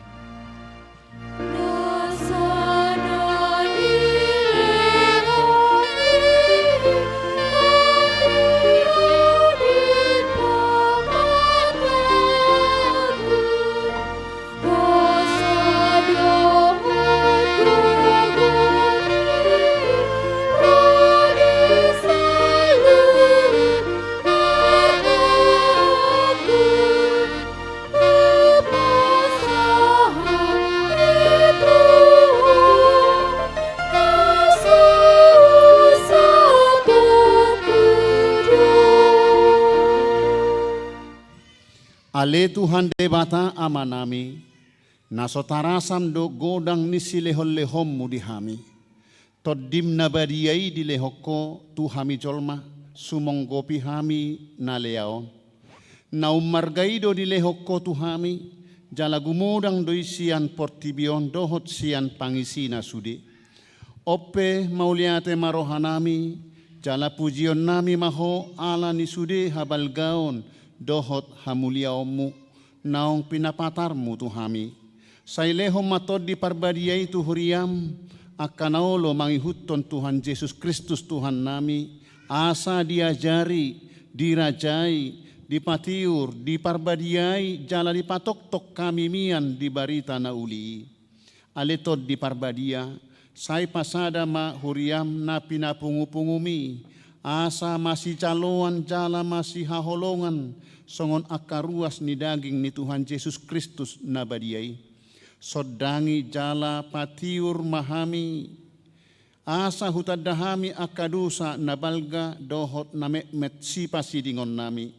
Ale Tuhan Debata Amanami, na so tarasam do godang ni silehon-lehonMu di hami. TondiM na badia i dilehon Ho tu hami jolma, sumonggopi hami na lea on. Na ummarga i do dilehon Ho tu hami, jala gumodang do i sian portibi on dohot sian pangisina sude. On pe mauliate ma rohanami, jala pujionnami ma Ho ala ni sude habalgaon dohot hamuliaonMu, naung pinapatarMu tu hami. Sai lehon ma Tondi Parbadia i tu huriaM, angka na olo mangihuthon Tuhan Jesus Kristus Tuhannami, asa diajari, dirajai, dipatiur, diparbadiai, jala dipatoktok hami mian di barita na uli i. Ale Tondi Parbadia, sai pasada ma huriaM na pinapungu-pungumi, asa masijaloan jala masihaholongan, songon angka ruas ni daging ni Tuhan Jesus Kristus na badia i. Sondangi jala patiur ma hami, asa hutanda hami angka dosa na balga dohot na metmet sipasidingonnami.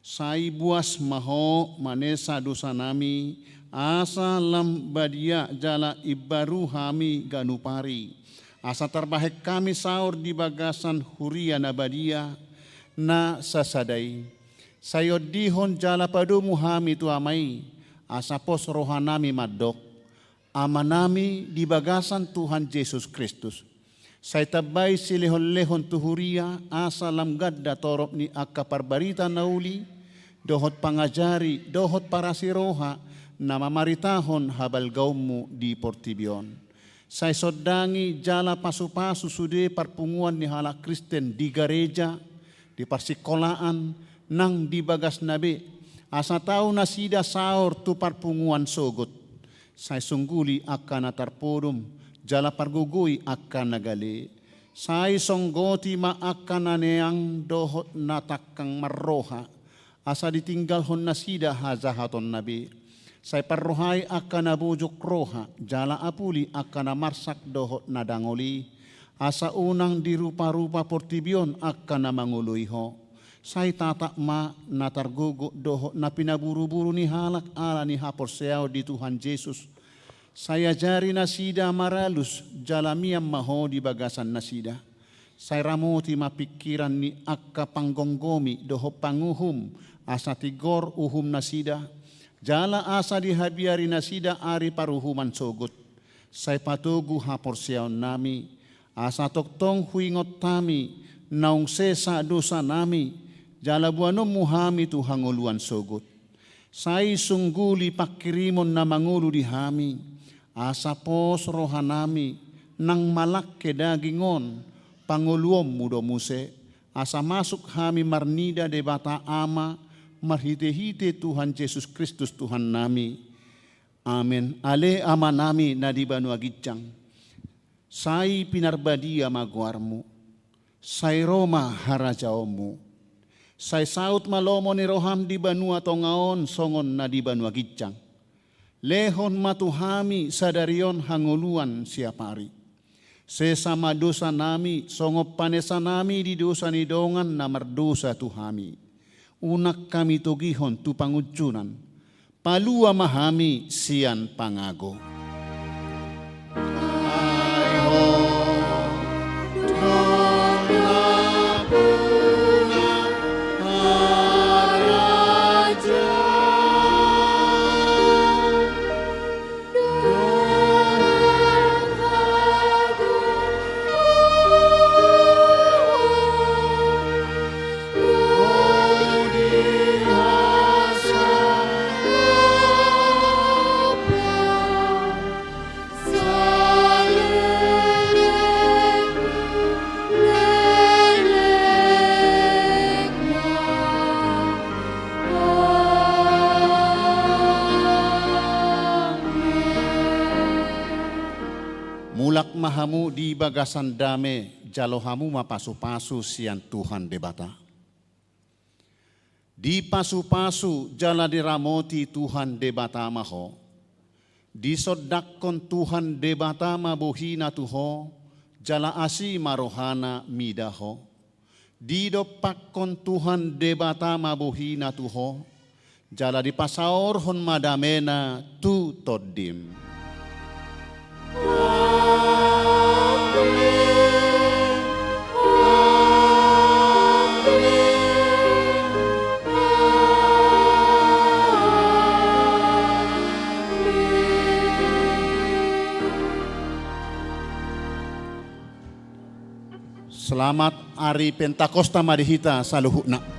Sai buas ma Ho manesa dosanami, asa lam badia jala imbaru hami ganup ari, asa tarbahen hami saor di bagasan huria na badia na sasada i. Sai ondihon jala padomu hami tu Ama i, asa pos rohanami mandok: Amanami di bagasan Tuhan Jesus Kristus, sai tambai silehonlehon tu huria, asa lam ganda torop ni angka parbarita na uli, dohot pangajari, dohot parasi roha, na mamaritahon habalgaonmu di portibi on. Sai sondangi jala pasupasu sude parpunguan ni halak Kristen di gareja, di parsikolaan, nang di bagasna be, asa tau nasida saor tu parpunguan sogot. Sai sungguli angka na tarpodom, jala pargogoi angka na gale. Sai songgoti ma angka na neang dohot na tangkang marroha, asa ditinggalhon nasida hajahatonna be. Sai parrohai angka na bojok roha, jala apuli angka na marsak dohot na dangol i, asa unang diruparupa portibi on angka na mangoloi ho. Sai tatap ma na targogo dohot na pinaburuburu ni halak ala ni haporseaon di Tuhan Jesus. Sai ajari nasida maralus, jala mian ma ho di bagasan nasida. Sai ramoti ma pingkiran ni angka panggomgomi dohot panguhum, asa tigor uhum nasida, jala asa dihabiari nasida ari paruhuman sogot. Sai patogu haporseaonnami, asa tongtong huingot hami naung sesa dosanami, jala boanonmu hami tu hangoluan sogot. Sai sungguli pangkirimon na mangolu di hami, asa pos rohanami, nang malangke daging on, pangoluonmu do muse, asa masuk hami marnida Debata Ama, marhitehite Tuhan Jesus Kristus Tuhannami. Amen. Ale Amanami na di banua ginjang, sai pinarbadia ma goarmu. Sai ro ma harajaonmu. Sai saut ma lomo ni roham di banua tonga on songon na di banua ginjang. Lehon ma tu hami sadari on hangoluan siapari. Sesa ma dosanami songon panesanami di dosa ni dongan na mardosa tu hami. Unang hami togihon tu pangunjunan. Palua ma hami sian pangago. Mulak ma hamu di bagasan dame, jalo hamu ma pasupasu sian Tuhan Debata. Dipasupasu jala diramoti Tuhan Debata ma ho. Disondangkon Tuhan Debata ma bohina tu ho, jala asi ma rohana mida ho. Didompakkon Tuhan Debata ma bohina tu ho, jala dipasaorhon ma damena tu tondim. Selamat ari Pentakosta ma di hita saluhutna.